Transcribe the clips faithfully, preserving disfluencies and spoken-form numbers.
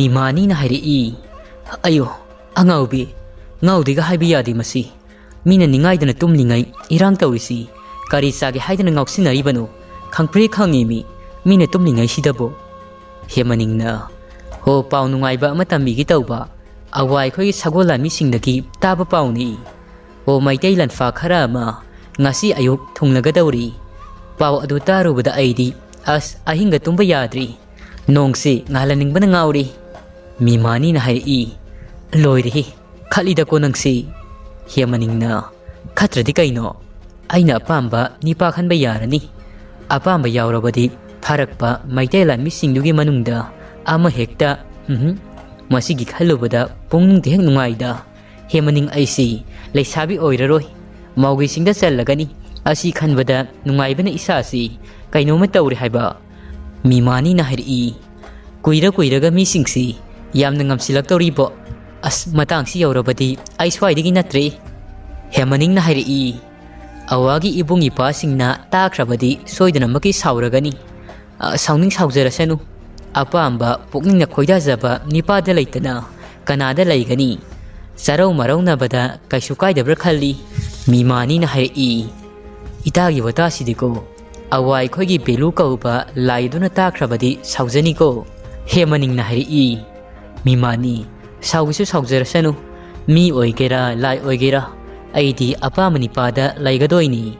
ꯏꯃꯥꯅꯤꯅ ꯍꯥꯏꯔꯛꯏ, "ꯑꯌꯣ, ꯑꯉꯥꯎꯕꯤ, ꯉꯥꯎꯗꯦꯒ ꯍꯥꯏꯕ ꯌꯥꯗꯦ ꯃꯁꯤ꯫ ꯃꯤꯅ ꯅꯤꯡꯉꯥꯏꯗꯅ ꯇꯨꯝꯂꯤꯉꯩ ꯏꯔꯥꯡ ꯇꯧꯔꯤꯁꯤ ꯀꯔꯤ ꯆꯥꯒꯦ ꯍꯥꯏꯗꯅ ꯉꯥꯎꯁꯤꯟꯅꯔꯤꯕꯅꯣ? ꯈꯪꯄ꯭ꯔꯦꯛ ꯈꯪꯉꯤ ꯃꯤ, ꯃꯤꯅ ꯇꯨꯝꯂꯤꯉꯩꯁꯤꯗꯕꯨ?" ꯍꯦꯃꯅꯤꯡꯅ, "ꯍꯣ, ꯄꯥꯎ ꯅꯨꯡꯉꯥꯏꯕ ꯑꯃ ꯇꯝꯕꯤꯒꯦ ꯇꯧꯕ꯫ ꯑꯋꯥ ꯑꯩꯈꯣꯏꯒꯤ ꯁꯒꯣꯜ ꯂꯥꯟꯃꯤꯁꯤꯡꯗꯒꯤ ꯇꯥꯕ ꯄꯥꯎꯅꯤ꯫ ꯑꯣ, ꯃꯩꯇꯩ ꯂꯥꯟꯐꯥ ꯈꯔ ꯑꯃ ꯉꯁꯤ ꯑꯌꯨꯛ ꯊꯨꯡꯂꯒꯗꯧꯔꯤ꯫ ꯄꯥꯎ ꯑꯗꯨ ꯇꯥꯔꯨꯕꯗ ꯑꯩꯗꯤ ꯑꯁ ꯑꯍꯤꯡꯒ ꯇꯨꯝꯕ ꯌꯥꯗ꯭ꯔꯤ꯫ ꯅꯣꯡꯁꯤ ꯉꯥꯜꯍꯟꯅꯤꯡꯕꯅ ꯉꯥꯎꯔꯤ꯫" ꯃꯤꯃꯥꯅꯤꯅ ꯍꯥꯏꯔꯛꯏ, "ꯂꯣꯏꯔꯦꯍꯦ, ꯈꯠꯂꯤꯗꯀꯣ ꯅꯪꯁꯤ꯫" ꯍꯦꯃꯅꯤꯡꯅ, "ꯈꯠꯇ꯭ꯔꯗꯤ ꯀꯩꯅꯣ? ꯑꯩꯅ ꯑꯄꯥꯝꯕ ꯅꯤꯄꯥ ꯈꯟꯕ ꯌꯥꯔꯅꯤ꯫ ꯑꯄꯥꯝꯕ ꯌꯥꯎꯔꯕꯗꯤ ꯐꯥꯔꯛꯄ ꯃꯩꯇꯩ ꯂꯥꯟꯃꯤꯁꯤꯡꯗꯨꯒꯤ ꯃꯅꯨꯡꯗ ꯑꯃ ꯍꯦꯛꯇ, ꯎꯝꯍꯨꯝ, ꯃꯁꯤꯒꯤ ꯈꯜꯂꯨꯕꯗ ꯄꯨꯛꯅꯤꯡꯗ ꯍꯦꯛ ꯅꯨꯡꯉꯥꯏꯗ꯫ ꯍꯦꯃꯅꯤꯡ ꯑꯩꯁꯤ ꯂꯩꯁꯥꯕꯤ ꯑꯣꯏꯔꯔꯣꯏ, ꯃꯧꯒꯤꯁꯤꯡꯗ ꯆꯜꯂꯒꯅꯤ꯫ ꯑꯁꯤ ꯈꯟꯕꯗ ꯅꯨꯡꯉꯥꯏꯕꯅ ꯏꯁꯥꯁꯤ ꯀꯩꯅꯣꯝꯃ ꯇꯧꯔꯦ ꯍꯥꯏꯕ꯫" ꯃꯤꯃꯥꯅꯤꯅ ꯍꯥꯏꯔꯛꯏ, "ꯀꯨꯏꯔ ꯀꯨꯏꯔꯒ ꯃꯤꯁꯤꯡꯁꯤ ꯌꯥꯝꯅ ꯉꯝꯁꯤꯜꯂꯛꯇꯧꯔꯤꯕꯣ꯫ ꯑꯁ, ꯃꯇꯥꯡꯁꯤ ꯌꯧꯔꯕꯗꯤ ꯑꯩ ꯁ꯭ꯋꯥꯏꯗꯒꯤ ꯅꯠꯇ꯭ꯔꯦ꯫" ꯍꯦꯃꯅꯤꯡꯅ ꯍꯥꯏꯔꯛꯏ, "ꯑꯋꯥꯒꯤ ꯏꯕꯨꯡ ꯏꯄꯥꯁꯤꯡꯅ ꯇꯥꯈ꯭ꯔꯕꯗꯤ ꯁꯣꯏꯗꯅꯃꯛꯀꯤ ꯁꯥꯎꯔꯒꯅꯤ꯫ ꯑ, ꯁꯥꯎꯅꯤꯡ ꯁꯥꯎꯖꯔꯁꯅꯨ꯫ ꯑꯄꯥꯝꯕ ꯄꯨꯛꯅꯤꯡꯅ ꯈꯣꯏꯗꯥꯖꯕ ꯅꯤꯄꯥꯗ ꯂꯩꯇꯅ ꯀꯅꯥꯗ ꯂꯩꯒꯅꯤ? ꯆꯥꯔꯧ ꯃꯔꯧꯅꯕꯗ ꯀꯩꯁꯨ ꯀꯥꯏꯗꯕ꯭ꯔꯥ ꯈꯜꯂꯤ꯫" ꯃꯤꯃꯥꯅꯤꯅ ꯍꯥꯏꯔꯛꯏ, "ꯏꯇꯥꯒꯤ ꯋꯥꯇꯥꯁꯤꯗꯤꯀꯣ, ꯑꯋꯥ ꯑꯩꯈꯣꯏꯒꯤ ꯕꯦꯂꯨ ꯀꯧꯕ ꯂꯥꯏ ꯑꯗꯨꯅ ꯇꯥꯈ꯭ꯔꯕꯗꯤ ꯁꯥꯎꯖꯅꯤꯀꯣ꯫" ꯍꯦꯃꯅꯤꯡꯅ ꯍꯥꯏꯔꯛꯏ, "ꯃꯤꯃꯥꯅꯤ, ꯁꯥꯎꯒꯤꯁꯨ ꯁꯥꯎꯖꯔꯁꯅꯨ꯫ ꯃꯤ ꯑꯣꯏꯒꯦꯔꯥ, ꯂꯥꯏ ꯑꯣꯏꯒꯦꯔꯥ, ꯑꯩꯗꯤ ꯑꯄꯥꯝꯕ ꯅꯤꯄꯥꯗ ꯂꯩꯒꯗꯣꯏꯅꯤ꯫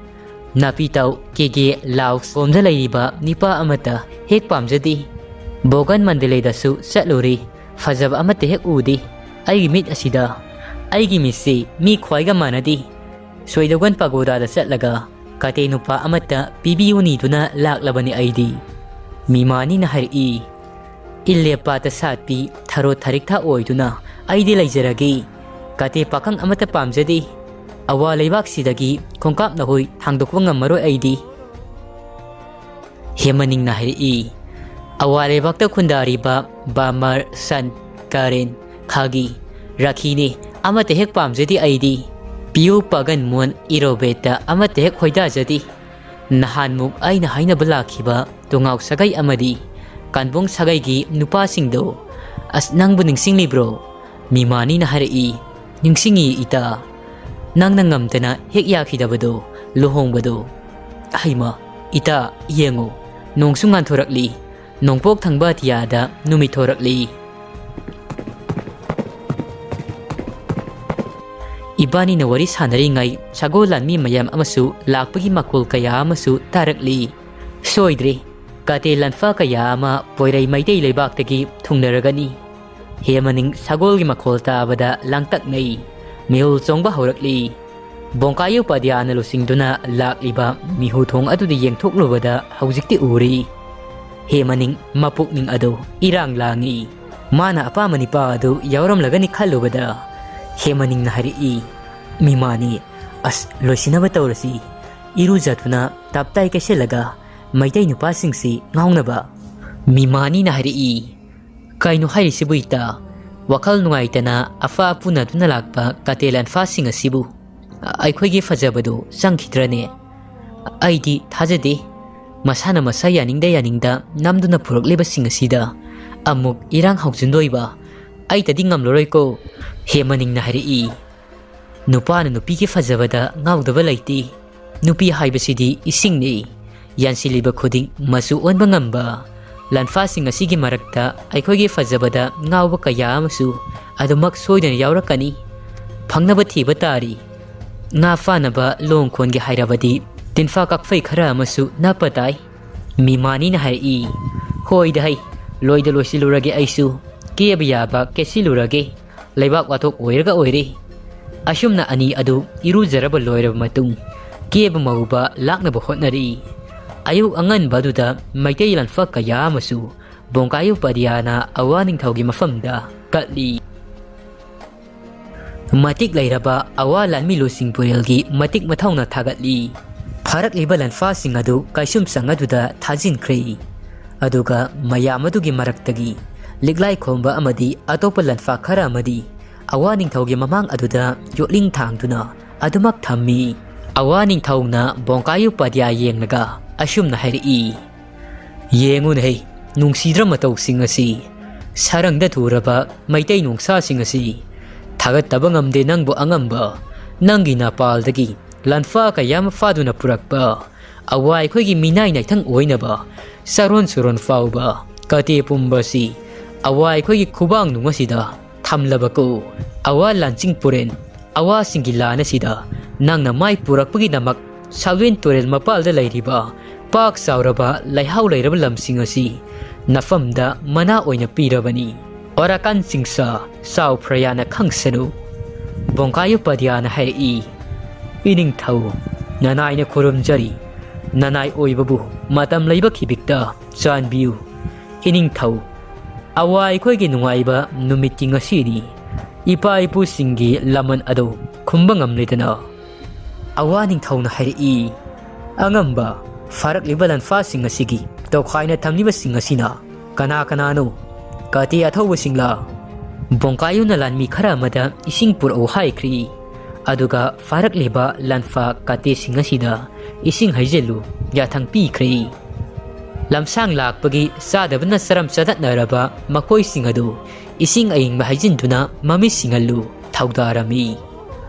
ꯅꯥꯄꯤ ꯇꯧ, ꯀꯦꯒꯦ ꯂꯥꯎ ꯁꯣꯝꯗ ꯂꯩꯔꯤꯕ ꯅꯤꯄꯥ ꯑꯃꯠꯇ ꯍꯦꯛ ꯄꯥꯝꯖꯗꯦ꯫ ꯕꯣꯒꯟ ꯃꯟꯗꯂꯦꯗꯁꯨ ꯆꯠꯂꯨꯔꯦ, ꯐꯖꯕ ꯑꯃꯠꯇ ꯍꯦꯛ ꯎꯗꯦ꯫ ꯑꯩꯒꯤ ꯃꯤꯠ ꯑꯁꯤꯗ, ꯑꯩꯒꯤ ꯃꯤꯠꯁꯤ ꯃꯤ ꯈ꯭ꯋꯥꯏꯒ ꯃꯥꯟꯅꯗꯦ꯫ ꯁꯣꯏꯗꯧꯒꯟ ꯄꯥꯒꯣꯗꯥꯗ ꯆꯠꯂꯒ ꯀꯥꯇꯦ ꯅꯨꯄꯥ ꯑꯃꯠꯇ ꯄꯤꯕꯤꯌꯨ ꯅꯤꯗꯨꯅ ꯂꯥꯛꯂꯕꯅꯤ ꯑꯩꯗꯤ꯫" ꯃꯤꯃꯥꯅꯤꯅ ꯍꯥꯏꯔꯛꯏ, "ꯏꯜꯂꯦ ꯄꯥꯠꯇ ꯁꯥꯠꯄꯤ ꯊꯔꯣ ꯊꯔꯤꯛꯊ ꯑꯣꯏꯗꯨꯅ ꯑꯩꯗꯤ ꯂꯩꯖꯔꯒꯦ꯫ ꯀꯥꯇꯦ ꯄꯥꯈꯪ ꯑꯃꯠꯇ ꯄꯥꯝꯖꯗꯦ꯫ ꯑꯋꯥ ꯂꯩꯕꯥꯛꯁꯤꯗꯒꯤ ꯈꯣꯡꯀꯥꯞ ꯅꯈꯣꯏ ꯊꯥꯡꯗꯣꯛꯄ ꯉꯝꯃꯔꯣꯏ ꯑꯩꯗꯤ꯫" ꯍꯦꯃꯅꯤꯡꯅ ꯍꯥꯏꯔꯛꯏ, "ꯑꯋꯥ ꯂꯩꯕꯥꯛꯇ ꯈꯨꯟꯗꯥꯔꯤꯕ ꯕꯥꯃꯔ, ꯁꯟ, ꯀꯥꯔꯦꯟ, ꯈꯥꯒꯤ, ꯔꯥꯈꯤꯅꯦ ꯑꯃꯠꯇ ꯍꯦꯛ ꯄꯥꯝꯖꯗꯦ ꯑꯩꯗꯤ꯫ ꯄꯤꯌꯨ ꯄꯥꯒꯟ ꯃꯣꯟ ꯏꯔꯣꯕꯦꯠꯇ ꯑꯃꯠꯇ ꯍꯦꯛ ꯈꯣꯏꯗꯥꯖꯗꯦ꯫ ꯅꯍꯥꯟꯃꯨꯛ ꯑꯩꯅ ꯍꯥꯏꯅꯕ ꯂꯥꯛꯈꯤꯕ ꯇꯨꯉꯥꯎ ꯁꯥꯒꯩ ꯑꯃꯗꯤ ꯀꯥꯟꯕꯣꯡ ꯁꯥꯒꯩꯒꯤ ꯅꯨꯄꯥꯁꯤꯡꯗꯣ "ꯑꯁ, ꯅꯪꯕꯨ ꯅꯤꯡꯁꯤꯡꯂꯤꯕ꯭ꯔꯣ?" ꯃꯤꯃꯥꯅꯤꯅ ꯍꯥꯏꯔꯛꯏ꯫ "ꯅꯤꯡꯁꯤꯡꯉꯤ ꯏꯇꯥ, ꯅꯪꯅ ꯉꯝꯗꯅ ꯍꯦꯛ ꯌꯥꯈꯤꯗꯕꯗꯣ, ꯂꯨꯍꯣꯡꯕꯗꯣ꯫ ꯍꯩꯃ, ꯏꯇꯥ, ꯌꯦꯡꯉꯨ, ꯅꯣꯡꯁꯨ ꯉꯥꯟꯊꯣꯔꯛꯂꯤ, ꯅꯣꯡꯄꯣꯛ ꯊꯪꯕ ꯑꯇꯤꯌꯥꯗ ꯅꯨꯃꯤꯠ ꯊꯣꯔꯛꯂꯤ꯫" ꯏꯕꯥꯅꯤꯅ ꯋꯥꯔꯤ ꯁꯥꯟꯅꯔꯤꯉꯩ ꯁꯒꯣꯜ ꯂꯥꯟꯃꯤ ꯃꯌꯥꯝ ꯑꯃꯁꯨ ꯂꯥꯛꯄꯒꯤ ꯃꯈꯣꯜ ꯀꯌꯥ ꯑꯃꯁꯨ ꯇꯥꯔꯛꯂꯤ꯫ ꯁꯣꯏꯗ꯭ꯔꯦ, ꯀꯥꯇꯦ ꯂꯥꯟꯐꯥ ꯀꯌꯥ ꯑꯃ ꯄꯣꯏꯔꯩ ꯃꯩꯇꯩ ꯂꯩꯕꯥꯛꯇꯒꯤ ꯊꯨꯡꯅꯔꯒꯅꯤ꯫ ꯍꯦꯃꯅꯤꯡ ꯁꯒꯣꯜꯒꯤ ꯃꯈꯣꯜ ꯇꯥꯕꯗ ꯂꯥꯡꯇꯛꯅꯩ꯫ ꯃꯤꯍꯨꯜ ꯆꯣꯡꯕ ꯍꯧꯔꯛꯂꯤ꯫ ꯕꯣꯡꯀꯥꯌꯨ ꯄꯥꯗ꯭ꯌꯥꯅ ꯂꯨꯆꯤꯡꯗꯨꯅ ꯂꯥꯛꯂꯤꯕ ꯃꯤꯍꯨ ꯊꯣꯡ ꯑꯗꯨꯗ ꯌꯦꯡꯊꯣꯛꯂꯨꯕꯗ ꯍꯧꯖꯤꯛꯇꯤ ꯎꯔꯤ꯫ ꯍꯦꯃꯅꯤꯡ ꯃꯄꯨꯛꯅꯤꯡ ꯑꯗꯨ ꯏꯔꯥꯡ ꯂꯥꯡꯏ꯫ ꯃꯥꯅ ꯑꯄꯥꯝꯕ ꯅꯤꯄꯥ ꯑꯗꯨ ꯌꯥꯎꯔꯝꯂꯒꯅꯤ ꯈꯜꯂꯨꯕꯗ ꯍꯦꯃꯅꯤꯡꯅ ꯍꯥꯏꯔꯛꯏ, "ꯃꯤꯃꯥꯅꯤ, ꯑꯁ, ꯂꯣꯏꯁꯤꯟꯅꯕ ꯇꯧꯔꯁꯤ꯫ ꯏꯔꯨꯖꯗꯨꯅ ꯇꯞꯇꯥꯏ ꯀꯩꯁꯤꯜꯂꯒ ꯃꯩꯇꯩ ꯅꯨꯄꯥꯁꯤꯡꯁꯤ ꯉꯥꯎꯅꯕ꯫" ꯃꯤꯃꯥꯅꯤꯅ ꯍꯥꯏꯔꯛꯏ, "ꯀꯩꯅꯣ ꯍꯥꯏꯔꯤꯁꯤꯕꯨ ꯏꯇꯥ? ꯋꯥꯈꯜ ꯅꯨꯡꯉꯥꯏꯇꯅ ꯑꯐ ꯑꯄꯨꯅꯗꯨꯅ ꯂꯥꯛꯄ ꯀꯥꯇꯦ ꯂꯥꯟꯐꯥꯁꯤꯡ ꯑꯁꯤꯕꯨ ꯑꯩꯈꯣꯏꯒꯤ ꯐꯖꯕꯗꯨ ꯆꯪꯈꯤꯗ꯭ꯔꯅꯦ? ꯑꯩꯗꯤ ꯊꯥꯖꯗꯦ꯫ ꯃꯁꯥꯅ ꯃꯁꯥ ꯌꯥꯅꯤꯡꯗ ꯌꯥꯅꯤꯡꯗ ꯅꯝꯗꯨꯅ ꯄꯨꯔꯛꯂꯤꯕꯁꯤꯡ ꯑꯁꯤꯗ ꯑꯃꯨꯛ ꯏꯔꯥꯡ ꯍꯧꯖꯤꯟꯗꯣꯏꯕ? ꯑꯩꯇꯗꯤ ꯉꯝꯂꯔꯣꯏꯀꯣ꯫" ꯍꯦꯃꯅꯤꯡꯅ ꯍꯥꯏꯔꯛꯏ, "ꯅꯨꯄꯥꯅ ꯅꯨꯄꯤꯒꯤ ꯐꯖꯕꯗ ꯉꯥꯎꯗꯕ ꯂꯩꯇꯦ꯫ ꯅꯨꯄꯤ ꯍꯥꯏꯕꯁꯤꯗꯤ ꯏꯁꯤꯡꯅꯤ, ꯌꯥꯟꯁꯤꯜꯂꯤꯕ ꯈꯨꯗꯤꯡ ꯃꯆꯨ ꯑꯣꯟꯕ ꯉꯝꯕ꯫ ꯂꯥꯟꯐꯥꯁꯤꯡ ꯑꯁꯤꯒꯤ ꯃꯔꯛꯇ ꯑꯩꯈꯣꯏꯒꯤ ꯐꯖꯕꯗ ꯉꯥꯎꯕ ꯀꯌꯥ ꯑꯃꯁꯨ ꯑꯗꯨꯃꯛ ꯁꯣꯏꯗꯅ ꯌꯥꯎꯔꯛꯀꯅꯤ꯫ ꯐꯪꯅꯕ ꯊꯤꯕ ꯇꯥꯔꯤ꯫ ꯉꯥ ꯐꯥꯅꯕ ꯂꯣꯡ ꯈꯣꯟꯒꯦ ꯍꯥꯏꯔꯕꯗꯤ ꯇꯤꯟꯐꯥ ꯀꯥꯛꯐꯩ ꯈꯔ ꯑꯃꯁꯨ ꯅꯞꯄ ꯇꯥꯏ꯫" ꯃꯤꯃꯥꯅꯤꯅ ꯍꯥꯏꯔꯛꯏ, "ꯍꯣꯏꯗ ꯍꯩ, ꯂꯣꯏꯗ ꯂꯣꯏꯁꯤꯜꯂꯨꯔꯒꯦ ꯑꯩꯁꯨ, ꯀꯦꯕ ꯌꯥꯕ ꯀꯦꯁꯤꯜꯂꯨꯔꯒꯦ꯫ ꯂꯩꯕꯥꯛ ꯋꯥꯊꯣꯛ ꯑꯣꯏꯔꯒ ꯑꯣꯏꯔꯦ꯫" ꯑꯁꯨꯝꯅ ꯑꯅꯤ ꯑꯗꯨ ꯏꯔꯨꯖꯔꯕ ꯂꯣꯏꯔꯕ ꯃꯇꯨꯡ ꯀꯦꯕ ꯃꯧꯕ ꯂꯥꯛꯅꯕ ꯍꯣꯠꯅꯔꯤ꯫ ꯑꯌꯨꯛ ꯑꯉꯟꯕ ꯑꯗꯨꯗ ꯃꯩꯇꯩ ꯂꯥꯟꯐ ꯀꯌꯥ ꯑꯃꯁꯨ ꯕꯣꯡꯀꯥꯌꯨ ꯄꯥꯗꯤꯌꯥꯅ ꯑꯋꯥ ꯅꯤꯡꯊꯧꯒꯤ ꯃꯐꯝꯗ ꯀꯠꯂꯤ꯫ ꯃꯇꯤꯛ ꯂꯩꯔꯕ ꯑꯋꯥ ꯂꯥꯟꯃꯤ ꯂꯨꯆꯤꯡ ꯄꯨꯔꯦꯜꯒꯤ ꯃꯇꯤꯛ ꯃꯊꯧꯅ ꯊꯥꯒꯠꯂꯤ꯫ ꯐꯥꯔꯛꯂꯤꯕ ꯂꯥꯟꯐꯥꯁꯤꯡ ꯑꯗꯨ ꯀꯩꯁꯨꯝꯁꯪ ꯑꯗꯨꯗ ꯊꯥꯖꯤꯟꯈ꯭ꯔꯦ꯫ ꯑꯗꯨꯒ ꯃꯌꯥꯝ ꯑꯗꯨꯒꯤ ꯃꯔꯛꯇꯒꯤ ꯂꯤꯛꯂꯥꯏ ꯈꯣꯝꯕ ꯑꯃꯗꯤ ꯑꯇꯣꯞꯄ ꯂꯥꯟꯐꯥ ꯈꯔ ꯑꯃꯗꯤ ꯑꯋꯥ ꯅꯤꯡꯊꯧꯒꯤ ꯃꯃꯥꯡ ꯑꯗꯨꯗ ꯌꯣꯠꯂꯤꯡ ꯊꯥꯡꯗꯨꯅ ꯑꯗꯨꯃꯛ ꯊꯝꯃꯤ꯫ ꯑꯋꯥ ꯅꯤꯡꯊꯧꯅ ꯕꯣꯡꯀꯥꯌꯨ ꯄꯥꯗ꯭ꯌꯥ ꯌꯦꯡꯂꯒ ꯑꯁꯨꯝꯅ ꯍꯥꯏꯔꯛꯏ, "ꯌꯦꯡꯉꯨꯅꯦꯍꯦ, ꯅꯨꯡꯁꯤꯗ꯭ꯔ ꯃꯇꯧꯁꯤꯡ ꯑꯁꯤ? ꯁꯔꯪꯗ ꯊꯨꯔꯕ ꯃꯩꯇꯩ ꯅꯣꯡꯁꯥꯁꯤꯡ ꯑꯁꯤ ꯊꯥꯒꯠꯇꯕ ꯉꯝꯗꯦ ꯅꯪꯕꯨ ꯑꯉꯝꯕ, ꯅꯪꯒꯤ ꯅꯄꯥꯜꯗꯒꯤ ꯂꯥꯟꯐꯥ ꯀꯌꯥ ꯑꯃ ꯐꯥꯗꯨꯅ ꯄꯨꯔꯛꯄ ꯑꯋꯥ ꯑꯩꯈꯣꯏꯒꯤ ꯃꯤꯅꯥꯏ ꯅꯥꯏꯊꯪ ꯑꯣꯏꯅꯕ ꯆꯥꯔꯣꯟ ꯁꯨꯔꯣꯟ ꯐꯥꯎꯕ ꯀꯇꯦ ꯄꯨꯝꯕ ꯑꯁꯤ ꯑꯋꯥ ꯑꯩꯈꯣꯏꯒꯤ ꯈꯨꯕꯥꯡꯅꯨꯡ ꯑꯁꯤꯗ ꯊꯝꯂꯕꯀꯣ꯫ ꯑꯋꯥ ꯂꯥꯟꯆꯤꯡ ꯄꯨꯔꯦꯟ ꯑꯋꯥꯁꯤꯡꯒꯤ ꯂꯥꯟ ꯑꯁꯤꯗ ꯅꯪꯅ ꯃꯥꯏ ꯄꯨꯔꯛꯄꯒꯤꯗꯃꯛ ꯁꯥꯎꯂꯦꯟ ꯇꯨꯔꯦꯜ ꯃꯄꯥꯜꯗ ꯂꯩꯔꯤꯕ ꯄꯥꯛ ꯆꯥꯎꯔꯕ ꯂꯩꯍꯥꯎ ꯂꯩꯔꯕ ꯂꯝꯁꯤꯡ ꯑꯁꯤ ꯅꯐꯝꯗ ꯃꯅꯥ ꯑꯣꯏꯅ ꯄꯤꯔꯕꯅꯤ꯫ ꯑꯣꯔꯥꯀꯥꯟ ꯆꯤꯡꯁꯥ ꯆꯥꯎ ꯐ꯭ꯔꯌꯥꯅ ꯈꯪꯁꯅꯨ꯫ ꯕꯣꯡꯀꯥꯌꯨ ꯄꯗꯤꯌꯥꯅ ꯍꯥꯏꯔꯛꯏ, "ꯏꯅꯤꯡꯊꯧ, ꯅꯅꯥꯏꯅ ꯈꯨꯔꯨꯝꯖꯔꯤ꯫ ꯅꯅꯥꯏ ꯑꯣꯏꯕꯕꯨ ꯃꯇꯝ ꯂꯩꯕ ꯈꯤꯕꯤꯛꯇ ꯆꯥꯟꯕꯤꯌꯨ꯫ ꯏꯅꯤꯡꯊꯧ, ꯑꯋꯥ ꯑꯩꯈꯣꯏꯒꯤ ꯅꯨꯡꯉꯥꯏꯕ ꯅꯨꯃꯤꯠꯀꯤ ꯉꯁꯤꯅꯤ꯫ ꯏꯄꯥ ꯏꯄꯨꯁꯤꯡꯒꯤ ꯂꯃꯟ ꯑꯗꯨ ꯈꯨꯝꯕ ꯉꯝꯂꯦꯗꯅ?" ꯑꯋꯥ ꯅꯤꯡꯊꯧꯅ ꯍꯥꯏꯔꯛꯏ, "ꯑꯉꯝꯕ, ꯐꯥꯔꯛꯂꯤꯕ ꯂꯥꯟꯐꯥꯁꯤꯡ ꯑꯁꯤꯒꯤ ꯇꯣꯈꯥꯏꯅ ꯊꯝꯂꯤꯕꯁꯤꯡ ꯑꯁꯤꯅ ꯀꯅꯥ ꯀꯅꯥꯅꯣ?" "ꯀꯥꯇꯤ ꯑꯊꯧꯕꯁꯤꯡꯂꯥ?" ꯕꯣꯡꯀꯥꯌꯨꯅ ꯂꯥꯟꯃꯤ ꯈꯔ ꯑꯃꯗ ꯏꯁꯤꯡ ꯄꯨꯔꯛꯎ ꯍꯥꯏꯈ꯭ꯔꯤ꯫ ꯑꯗꯨꯒ ꯐꯥꯔꯛꯂꯤꯕ ꯂꯥꯟꯐꯥ ꯀꯥꯇꯤꯁꯤꯡ ꯑꯁꯤꯗ ꯏꯁꯤꯡ ꯍꯩꯖꯤꯜꯂꯨ, ꯌꯥꯊꯪ ꯄꯤꯈ꯭ꯔꯦ꯫ ꯂꯝꯁꯥꯡ ꯂꯥꯛꯄꯒꯤ ꯆꯥꯗꯕꯅ ꯆꯔꯝ ꯆꯗꯠꯅꯔꯕ ꯃꯈꯣꯏꯁꯤꯡ ꯑꯗꯨ ꯏꯁꯤꯡ ꯑꯏꯪꯕ ꯍꯩꯖꯤꯟꯗꯨꯅ ꯃꯃꯤꯠ ꯁꯤꯡꯍꯜꯂꯨ ꯊꯧꯗꯥꯔꯝꯃꯤ꯫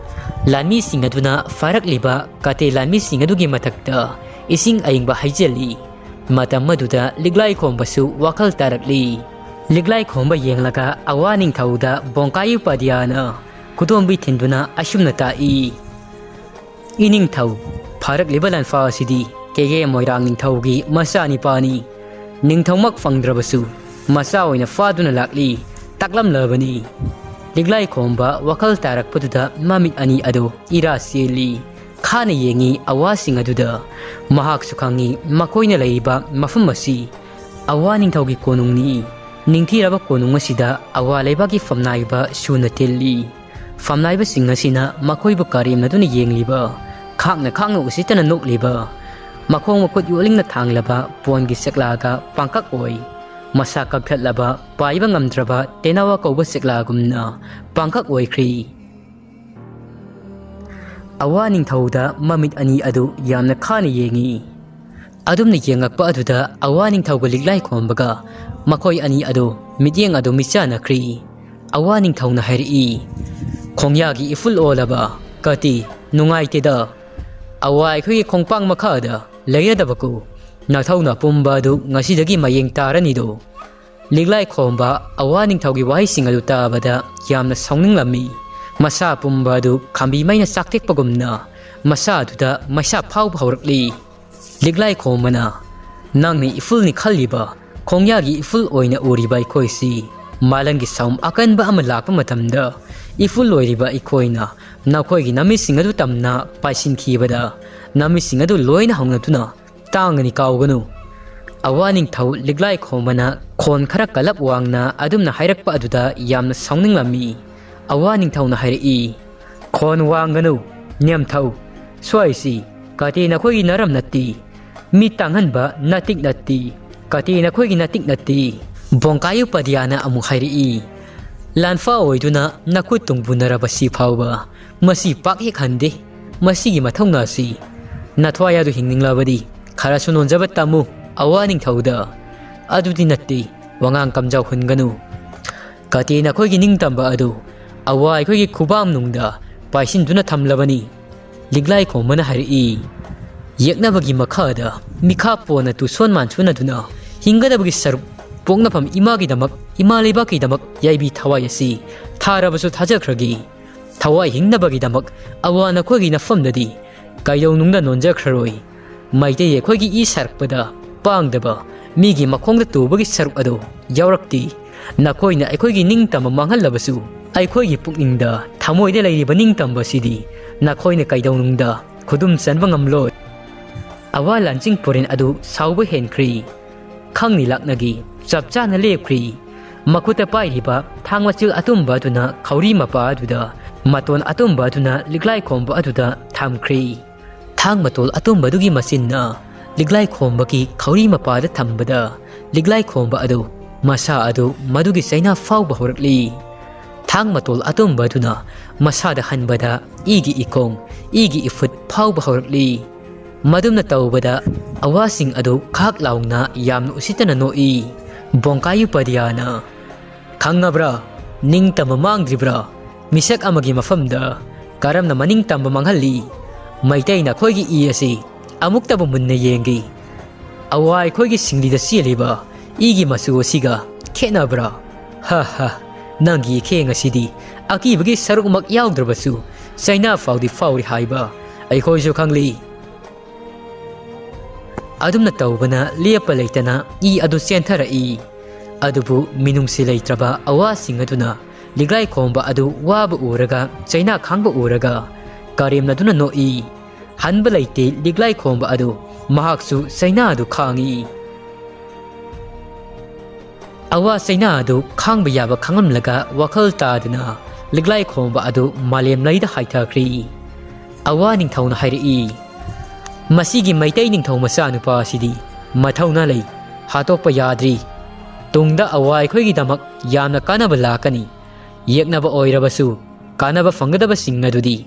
ꯂꯥꯟꯃꯤꯁꯤꯡ ꯑꯗꯨꯅ ꯐꯥꯔꯛꯂꯤꯕ ꯀꯥꯇꯦ ꯂꯥꯟꯃꯤꯁꯤꯡ ꯑꯗꯨꯒꯤ ꯃꯊꯛꯇ ꯏꯁꯤꯡ ꯑꯏꯪꯕ ꯍꯩꯖꯤꯜꯂꯤ꯫ ꯃꯇꯝ ꯑꯗꯨꯗ ꯂꯤꯛꯂꯥꯏ ꯈꯣꯝꯕꯁꯨ ꯋꯥꯈꯜ ꯇꯥꯔꯛꯂꯤ꯫ ꯂꯤꯛꯂꯥꯏ ꯈꯣꯝꯕ ꯌꯦꯡꯂꯒ ꯑꯋꯥ ꯅꯤꯡꯊꯧꯗ ꯕꯣꯡꯀꯥꯏ ꯎꯄꯥꯙ꯭ꯌꯥꯅ ꯈꯨꯗꯣꯝꯕꯤ ꯊꯤꯟꯗꯨꯅ ꯑꯁꯨꯝꯅ ꯇꯥꯛꯏ, "ꯏꯅꯤꯡꯊꯧ, ꯐꯥꯔꯛꯂꯤꯕ ꯂꯥꯟꯐꯥ ꯑꯁꯤꯗꯤ ꯀꯦꯒꯦ ꯃꯣꯏꯔꯥꯡ ꯅꯤꯡꯊꯧꯒꯤ ꯃꯆꯥꯅꯤꯄꯥꯅꯤ꯫ ꯅꯤꯡꯊꯧꯃꯛ ꯐꯪꯗ꯭ꯔꯕꯁꯨ ꯃꯆꯥ ꯑꯣꯏꯅ ꯐꯥꯗꯨꯅ ꯂꯥꯛꯂꯤ, ꯇꯥꯛꯂꯝꯂꯕꯅꯤ꯫" ꯂꯤꯛꯂꯥꯏ ꯈꯣꯝꯕ ꯋꯥꯈꯜ ꯇꯥꯔꯛꯄꯗꯨꯗ ꯃꯃꯤꯠ ꯑꯅꯤ ꯑꯗꯨ ꯏꯔꯥ ꯆꯦꯜꯂꯤ꯫ ꯈꯥꯅ ꯌꯦꯡꯉꯤ ꯑꯋꯥꯁꯤꯡ ꯑꯗꯨꯗ꯫ ꯃꯍꯥꯛꯁꯨ ꯈꯪꯉꯤ ꯃꯈꯣꯏꯅ ꯂꯩꯔꯤꯕ ꯃꯐꯝ ꯑꯁꯤ ꯑꯋꯥ ꯅꯤꯡꯊꯧꯒꯤ ꯀꯣꯅꯨꯡꯅꯤ꯫ ꯅꯤꯡꯊꯤꯔꯕ ꯀꯣꯅꯨꯡ ꯑꯁꯤꯗ ꯑꯋꯥ ꯂꯩꯕꯥꯛꯀꯤ ꯐꯝꯅꯥꯏꯕ ꯁꯨꯅ ꯇꯤꯜꯂꯤ꯫ ꯐꯝꯅꯥꯏꯕꯁꯤꯡ ꯑꯁꯤꯅ ꯃꯈꯣꯏꯕꯨ ꯀꯔꯦꯝꯅꯗꯨꯅ ꯌꯦꯡꯂꯤꯕ, ꯈꯥꯡꯅ ꯈꯥꯡꯅ ꯎꯁꯤꯠꯇꯅ ꯅꯣꯛꯂꯤꯕ, ꯃꯈꯣꯡ ꯃꯈꯨꯠ ꯌꯣꯠꯂꯤꯡꯅ ꯊꯥꯡꯂꯕ ꯄꯣꯟꯒꯤ ꯆꯦꯛꯂꯥꯒ ꯄꯥꯡꯀꯛ ꯑꯣꯏ꯫ ꯃꯁꯥ ꯀꯛꯊꯠꯂꯕ, ꯄꯥꯏꯕ ꯉꯝꯗ꯭ꯔꯕ ꯇꯦꯅꯋꯥ ꯀꯧꯕ ꯆꯦꯛꯂꯥꯒꯨꯝꯅ ꯄꯥꯡꯀꯛ ꯑꯣꯏꯈ꯭ꯔꯤ꯫ ꯑꯋꯥ ꯅꯤꯡꯊꯧꯗ ꯃꯃꯤꯠ ꯑꯅꯤ ꯑꯗꯨ ꯌꯥꯝꯅ ꯈꯥꯅ ꯌꯦꯡꯉꯤ꯫ ꯑꯗꯨꯝꯅ ꯌꯦꯡꯉꯛꯄ ꯑꯗꯨꯗ ꯑꯋꯥ ꯅꯤꯡꯊꯧꯒ ꯂꯤꯛꯂꯥꯏ ꯈꯣꯝꯕꯒ ꯃꯈꯣꯏ ꯑꯅꯤ ꯑꯗꯨ ꯃꯤꯠꯌꯦꯡ ꯑꯗꯨ ꯃꯤꯆꯥꯟꯅꯈ꯭ꯔꯤ꯫ ꯑꯋꯥ ꯅꯤꯡꯊꯧꯅ ꯍꯥꯏꯔꯛꯏ, "ꯈꯣꯡꯌꯥꯒꯤ ꯏꯐꯨꯜ ꯑꯣꯜꯂꯕ ꯀꯥꯇꯤ, ꯅꯨꯡꯉꯥꯏꯇꯦꯗ꯫ ꯑꯋꯥ ꯑꯩꯈꯣꯏꯒꯤ ꯈꯣꯡꯄꯥꯛ ꯃꯈꯥꯗ ꯂꯩꯔꯗꯕꯀꯣ ꯅꯊꯧꯅ ꯄꯨꯝꯕ ꯑꯗꯨ ꯉꯁꯤꯗꯒꯤ ꯃꯌꯦꯡ ꯇꯥꯔꯅꯤꯗꯣ"꯫ ꯂꯤꯛꯂꯥꯏ ꯈꯣꯝꯕ ꯑꯋꯥ ꯅꯤꯡꯊꯧꯒꯤ ꯋꯥꯍꯩꯁꯤꯡ ꯑꯗꯨ ꯇꯥꯕꯗ ꯌꯥꯝꯅ ꯁꯥꯎꯅꯤꯡꯂꯝꯃꯤ꯫ ꯃꯁꯥ ꯄꯨꯝꯕ ꯑꯗꯨ ꯈꯥꯝꯕꯤ ꯃꯩꯅ ꯆꯥꯛꯊꯦꯛꯄꯒꯨꯝꯅ ꯃꯁꯥ ꯑꯗꯨꯗ ꯃꯩꯁꯥ ꯐꯥꯎꯕ ꯍꯧꯔꯛꯂꯤ꯫ ꯂꯤꯛꯂꯥꯏ ꯈꯣꯝꯕꯅ, "ꯅꯪꯅ ꯏꯐꯨꯜꯅꯤ ꯈꯜꯂꯤꯕ ꯈꯣꯡꯌꯥꯒꯤ ꯏꯐꯨꯜ ꯑꯣꯏꯅ ꯎꯔꯤꯕ ꯑꯩꯈꯣꯏꯁꯤ ꯃꯥꯂꯪꯒꯤ ꯁꯥꯎꯝ ꯑꯀꯟꯕ ꯑꯃ ꯂꯥꯛꯄ ꯃꯇꯝꯗ ꯏꯐꯨꯜ ꯑꯣꯏꯔꯤꯕ ꯑꯩꯈꯣꯏꯅ ꯅꯈꯣꯏꯒꯤ ꯅꯃꯤꯠꯁꯤꯡ ꯑꯗꯨ ꯇꯝꯅ ꯄꯥꯏꯁꯤꯟꯈꯤꯕꯗ ꯅꯃꯤꯠꯁꯤꯡ ꯑꯗꯨ ꯂꯣꯏꯅ ꯍꯧꯅꯗꯨꯅ ꯇꯥꯡꯒꯅꯤ, ꯀꯥꯎꯒꯅꯨ"꯫ ꯑꯋꯥ ꯅꯤꯡꯊꯧ ꯂꯤꯛꯂꯥꯏ ꯈꯣꯝꯕꯅ ꯈꯣꯟ ꯈꯔ ꯀꯜꯂꯞ ꯋꯥꯡꯅ ꯑꯗꯨꯝꯅ ꯍꯥꯏꯔꯛꯄ ꯑꯗꯨꯗ ꯌꯥꯝꯅ ꯁꯥꯎꯅꯤꯡꯂꯝꯃꯤ꯫ ꯑꯋꯥ ꯅꯤꯡꯊꯧꯅ ꯍꯥꯏꯔꯛꯏ, "ꯈꯣꯟ ꯋꯥꯡꯒꯅꯨ, ꯅꯦꯝꯊꯧ꯫ ꯁ꯭ꯋꯥꯏꯁꯤ ꯀꯥꯇꯤ ꯅꯈꯣꯏꯒꯤ ꯅꯔꯝ ꯅꯠꯇꯦ꯫ ꯃꯤ ꯇꯥꯡꯍꯟꯕ ꯅꯇꯤꯛ ꯅꯠꯇꯦ꯫ ꯀꯥꯇꯤ ꯅꯈꯣꯏꯒꯤ ꯅꯇꯤꯛ ꯅꯠꯇꯦ꯫ ꯕꯣꯡꯀꯥꯌꯨ ꯄꯗꯤꯌꯥꯅ ꯑꯃꯨꯛ ꯍꯥꯏꯔꯛꯏ, "ꯂꯥꯟꯐꯥ ꯑꯣꯏꯗꯨꯅ ꯅꯈꯨꯠ ꯇꯨꯡꯕꯨꯟꯅꯔꯕꯁꯤ ꯐꯥꯎꯕ ꯃꯁꯤ ꯄꯥꯛ ꯍꯦꯛ ꯍꯟꯗꯦ꯫ ꯃꯁꯤꯒꯤ ꯃꯊꯧꯅꯥꯁꯤ ꯅꯊ꯭ꯋꯥꯏ ꯑꯗꯨ ꯍꯤꯡꯅꯤꯡꯂꯕꯗꯤ ꯈꯔꯁꯨ ꯅꯣꯟꯖꯕ ꯇꯝꯃꯨ ꯑꯋꯥ ꯅꯤꯡꯊꯧꯗ꯫ ꯑꯗꯨꯗꯤ ꯅꯠꯇꯦ, ꯋꯥꯉꯥꯡ ꯀꯝꯖꯥꯎ ꯍꯨꯟꯒꯅꯨ꯫ ꯀꯥꯇꯤ ꯅꯈꯣꯏꯒꯤ ꯅꯤꯡꯇꯝꯕ ꯑꯗꯨ ꯑꯋꯥ ꯑꯩꯈꯣꯏꯒꯤ ꯈꯨꯕꯥꯝ ꯅꯨꯡꯗ ꯄꯥꯏꯁꯤꯟꯗꯨꯅ ꯊꯝꯂꯕꯅꯤ"꯫ ꯂꯤꯛꯂꯥꯏ ꯈꯣꯝꯕꯅ ꯍꯥꯏꯔꯛꯏ, "ꯌꯦꯛꯅꯕꯒꯤ ꯃꯈꯥꯗ ꯃꯤꯈꯥ ꯄꯣꯟꯅ ꯇꯨꯁꯣꯟ ꯃꯥꯟꯁꯣꯟꯅꯗꯨꯅ ꯍꯤꯡꯒꯗꯕꯒꯤ ꯁꯔꯨꯛ ꯄꯣꯛꯅꯐꯝ ꯏꯃꯥꯒꯤꯗꯃꯛ, ꯏꯃꯥ ꯂꯩꯕꯥꯛꯀꯤꯗꯃꯛ ꯌꯥꯏꯕꯤ ꯊꯋꯥꯏ ꯑꯁꯤ ꯊꯥꯔꯕꯁꯨ ꯊꯥꯖꯈ꯭ꯔꯒꯦ꯫ ꯊꯋꯥꯏ ꯍꯤꯡꯅꯕꯒꯤꯗꯃꯛ ꯑꯋꯥ ꯅꯈꯣꯏꯒꯤ ꯅꯐꯝꯗꯗꯤ ꯀꯩꯗꯧꯅꯨꯡꯗ ꯅꯣꯟꯖꯈ꯭ꯔꯔꯣꯏ꯫ ꯃꯩꯇꯩ ꯑꯩꯈꯣꯏꯒꯤ ꯏ ꯁꯥꯔꯛꯄꯗ ꯄꯥꯡꯗꯕ ꯃꯤꯒꯤ ꯃꯈꯣꯡꯗ ꯇꯨꯕꯒꯤ ꯁꯔꯨꯛ ꯑꯗꯨ ꯌꯥꯎꯔꯛꯇꯦ꯫ ꯅꯈꯣꯏꯅ ꯑꯩꯈꯣꯏꯒꯤ ꯅꯤꯡꯇꯝꯕ ꯃꯥꯡꯍꯜꯂꯕꯁꯨ ꯑꯩꯈꯣꯏꯒꯤ ꯄꯨꯛꯅꯤꯡꯗ ꯊꯃꯣꯏꯗ ꯂꯩꯔꯤꯕ ꯅꯤꯡꯇꯝꯕꯁꯤꯗꯤ ꯅꯈꯣꯏꯅ ꯀꯩꯗꯧꯅꯨꯡꯗ ꯈꯨꯗꯨꯝ ꯆꯟꯕ ꯉꯝꯂꯣꯏ"꯫ ꯑꯋꯥ ꯂꯥꯟꯆꯤꯡ ꯄꯨꯔꯦꯟ ꯑꯗꯨ ꯁꯥꯎꯕ ꯍꯦꯟꯈ꯭ꯔꯤ꯫ ꯈꯪꯅꯤ ꯂꯥꯛꯅꯒꯤ ꯆꯞ ꯆꯥꯅ ꯂꯦꯞꯈ꯭ꯔꯤ꯫ ꯃꯈꯨꯠꯇ ꯄꯥꯏꯔꯤꯕ ꯊꯥꯡ ꯃꯆꯤꯜ ꯑꯇꯨꯝꯕ ꯑꯗꯨꯅ ꯈꯧꯔꯤ ꯃꯄꯥ ꯑꯗꯨꯗ, ꯃꯇꯣꯟ ꯑꯇꯨꯝꯕ ꯑꯗꯨꯅ ꯂꯤꯛꯂꯥꯏ ꯈꯣꯝꯕ ꯑꯗꯨꯗ ꯊꯝꯈ꯭ꯔꯤ꯫ ꯊꯥꯡ ꯃꯇꯣꯜ ꯑꯇꯨꯝꯕꯗꯨꯒꯤ ꯃꯆꯤꯟꯅ ꯂꯤꯛꯂꯥꯏ ꯈꯣꯝꯕꯒꯤ ꯈꯧꯔꯤ ꯃꯄꯥꯗ ꯊꯝꯕꯗ, ꯂꯤꯛꯂꯥꯏ ꯈꯣꯝꯕ ꯑꯗꯨ, ꯃꯁꯥ ꯑꯗꯨ ꯃꯗꯨꯒꯤ ꯆꯩꯅꯥ ꯐꯥꯎꯕ ꯍꯧꯔꯛꯂꯤ꯫ ꯊꯥꯡ ꯃꯇꯣꯜ ꯑꯇꯨꯝꯕ ꯑꯗꯨꯅ ꯃꯁꯥꯗ ꯍꯟꯕꯗ ꯏꯒꯤ ꯏꯈꯣꯡ, ꯏꯒꯤ ꯏꯐꯨꯠ ꯐꯥꯎꯕ ꯍꯧꯔꯛꯂꯤ꯫ ꯃꯗꯨꯝꯅ ꯇꯧꯕꯗ ꯑꯋꯥꯁꯤꯡ ꯑꯗꯨ ꯈꯥꯛ ꯂꯥꯎꯅ ꯌꯥꯝꯅ ꯎꯁꯤꯠꯇꯅ ꯅꯣꯛꯏ꯫ ꯕꯣꯡꯀꯥꯌꯨ ꯄꯗꯤꯌꯥꯅ, "ꯈꯪꯉꯕ꯭ꯔꯥ? ꯅꯤꯡꯇꯝꯕ ꯃꯥꯡꯗ꯭ꯔꯤꯕ꯭ꯔꯥ? ꯃꯤꯁꯛ ꯑꯃꯒꯤ ꯃꯐꯝꯗ ꯀꯔꯝꯅ ꯃꯅꯤꯡ ꯇꯝꯕ ꯃꯥꯡꯍꯜꯂꯤ? ꯃꯩꯇꯩꯅ ꯑꯩꯈꯣꯏꯒꯤ ꯏ ꯑꯁꯤ ꯑꯃꯨꯛꯇꯕꯨ ꯃꯨꯟꯅ ꯌꯦꯡꯒꯦ꯫ ꯑꯋꯥ ꯑꯩꯈꯣꯏꯒꯤ ꯁꯤꯡꯂꯤꯗ ꯆꯦꯜꯂꯤꯕ ꯏꯒꯤ ꯃꯆꯨ ꯑꯁꯤꯒ ꯈꯦꯠꯅꯕ꯭ꯔꯥ? ꯍ ꯍ, ꯅꯪꯒꯤ ꯏꯈꯦꯡ ꯑꯁꯤꯗꯤ ꯑꯀꯤꯕꯒꯤ ꯁꯔꯨꯛꯃꯛ ꯌꯥꯎꯗ꯭ꯔꯕꯁꯨ ꯆꯩꯅꯥ ꯐꯥꯎꯗꯤ ꯐꯥꯎꯔꯤ ꯍꯥꯏꯕ ꯑꯩꯈꯣꯏꯁꯨ ꯈꯪꯂꯤ꯫" ꯑꯗꯨꯝꯅ ꯇꯧꯕꯅ ꯂꯦꯞꯄ ꯂꯩꯇꯅ ꯏ ꯑꯗꯨ ꯆꯦꯟꯊꯔꯛꯏ꯫ ꯑꯗꯨꯕꯨ ꯃꯤꯅꯨꯡꯁꯤ ꯂꯩꯇ꯭ꯔꯕ ꯑꯋꯥꯁꯤꯡ ꯑꯗꯨꯅ ꯂꯤꯛꯂꯥꯏ ꯈꯣꯝꯕ ꯑꯗꯨ ꯋꯥꯕ ꯎꯔꯒ, ꯆꯩꯅꯥ ꯈꯥꯡꯕ ꯎꯔꯒ ꯀꯔꯦꯝꯅꯗꯨꯅ ꯅꯣꯛꯏ꯫ ꯍꯟꯕ ꯂꯩꯇꯦ ꯂꯤꯛꯂꯥꯏ ꯈꯣꯝꯕ ꯑꯗꯨ, ꯃꯍꯥꯛꯁꯨ ꯆꯩꯅꯥ ꯑꯗꯨ ꯈꯥꯡꯏ꯫ ꯑꯋꯥ ꯆꯩꯅꯥ ꯑꯗꯨ ꯈꯥꯡꯕ ꯌꯥꯕ ꯈꯪꯂꯝꯂꯒ ꯋꯥꯈꯜ ꯇꯥꯗꯅ ꯂꯤꯛꯂꯥꯏ ꯈꯣꯝꯕ ꯑꯗꯨ ꯃꯥꯂꯦꯝ ꯂꯩꯗ ꯍꯥꯏꯊꯈ꯭ꯔꯦ꯫ ꯑꯋꯥ ꯅꯤꯡꯊꯧꯅ ꯍꯥꯏꯔꯛꯏ, "ꯃꯁꯤꯒꯤ ꯃꯩꯇꯩ ꯅꯤꯡꯊꯧ ꯃꯆꯥꯅꯨꯄꯥ ꯑꯁꯤꯗꯤ ꯃꯊꯧꯅꯥ ꯂꯩ, ꯍꯥꯠꯇꯣꯛꯄ ꯌꯥꯗ꯭ꯔꯤ꯫ ꯇꯨꯡꯗ ꯑꯋꯥ ꯑꯩꯈꯣꯏꯒꯤꯗꯃꯛ ꯌꯥꯝꯅ ꯀꯥꯟꯅꯕ ꯂꯥꯛꯀꯅꯤ꯫ ꯌꯦꯛꯅꯕ ꯑꯣꯏꯔꯕꯁꯨ ꯀꯥꯟꯅꯕ ꯐꯪꯒꯗꯕꯁꯤꯡ ꯑꯗꯨꯗꯤ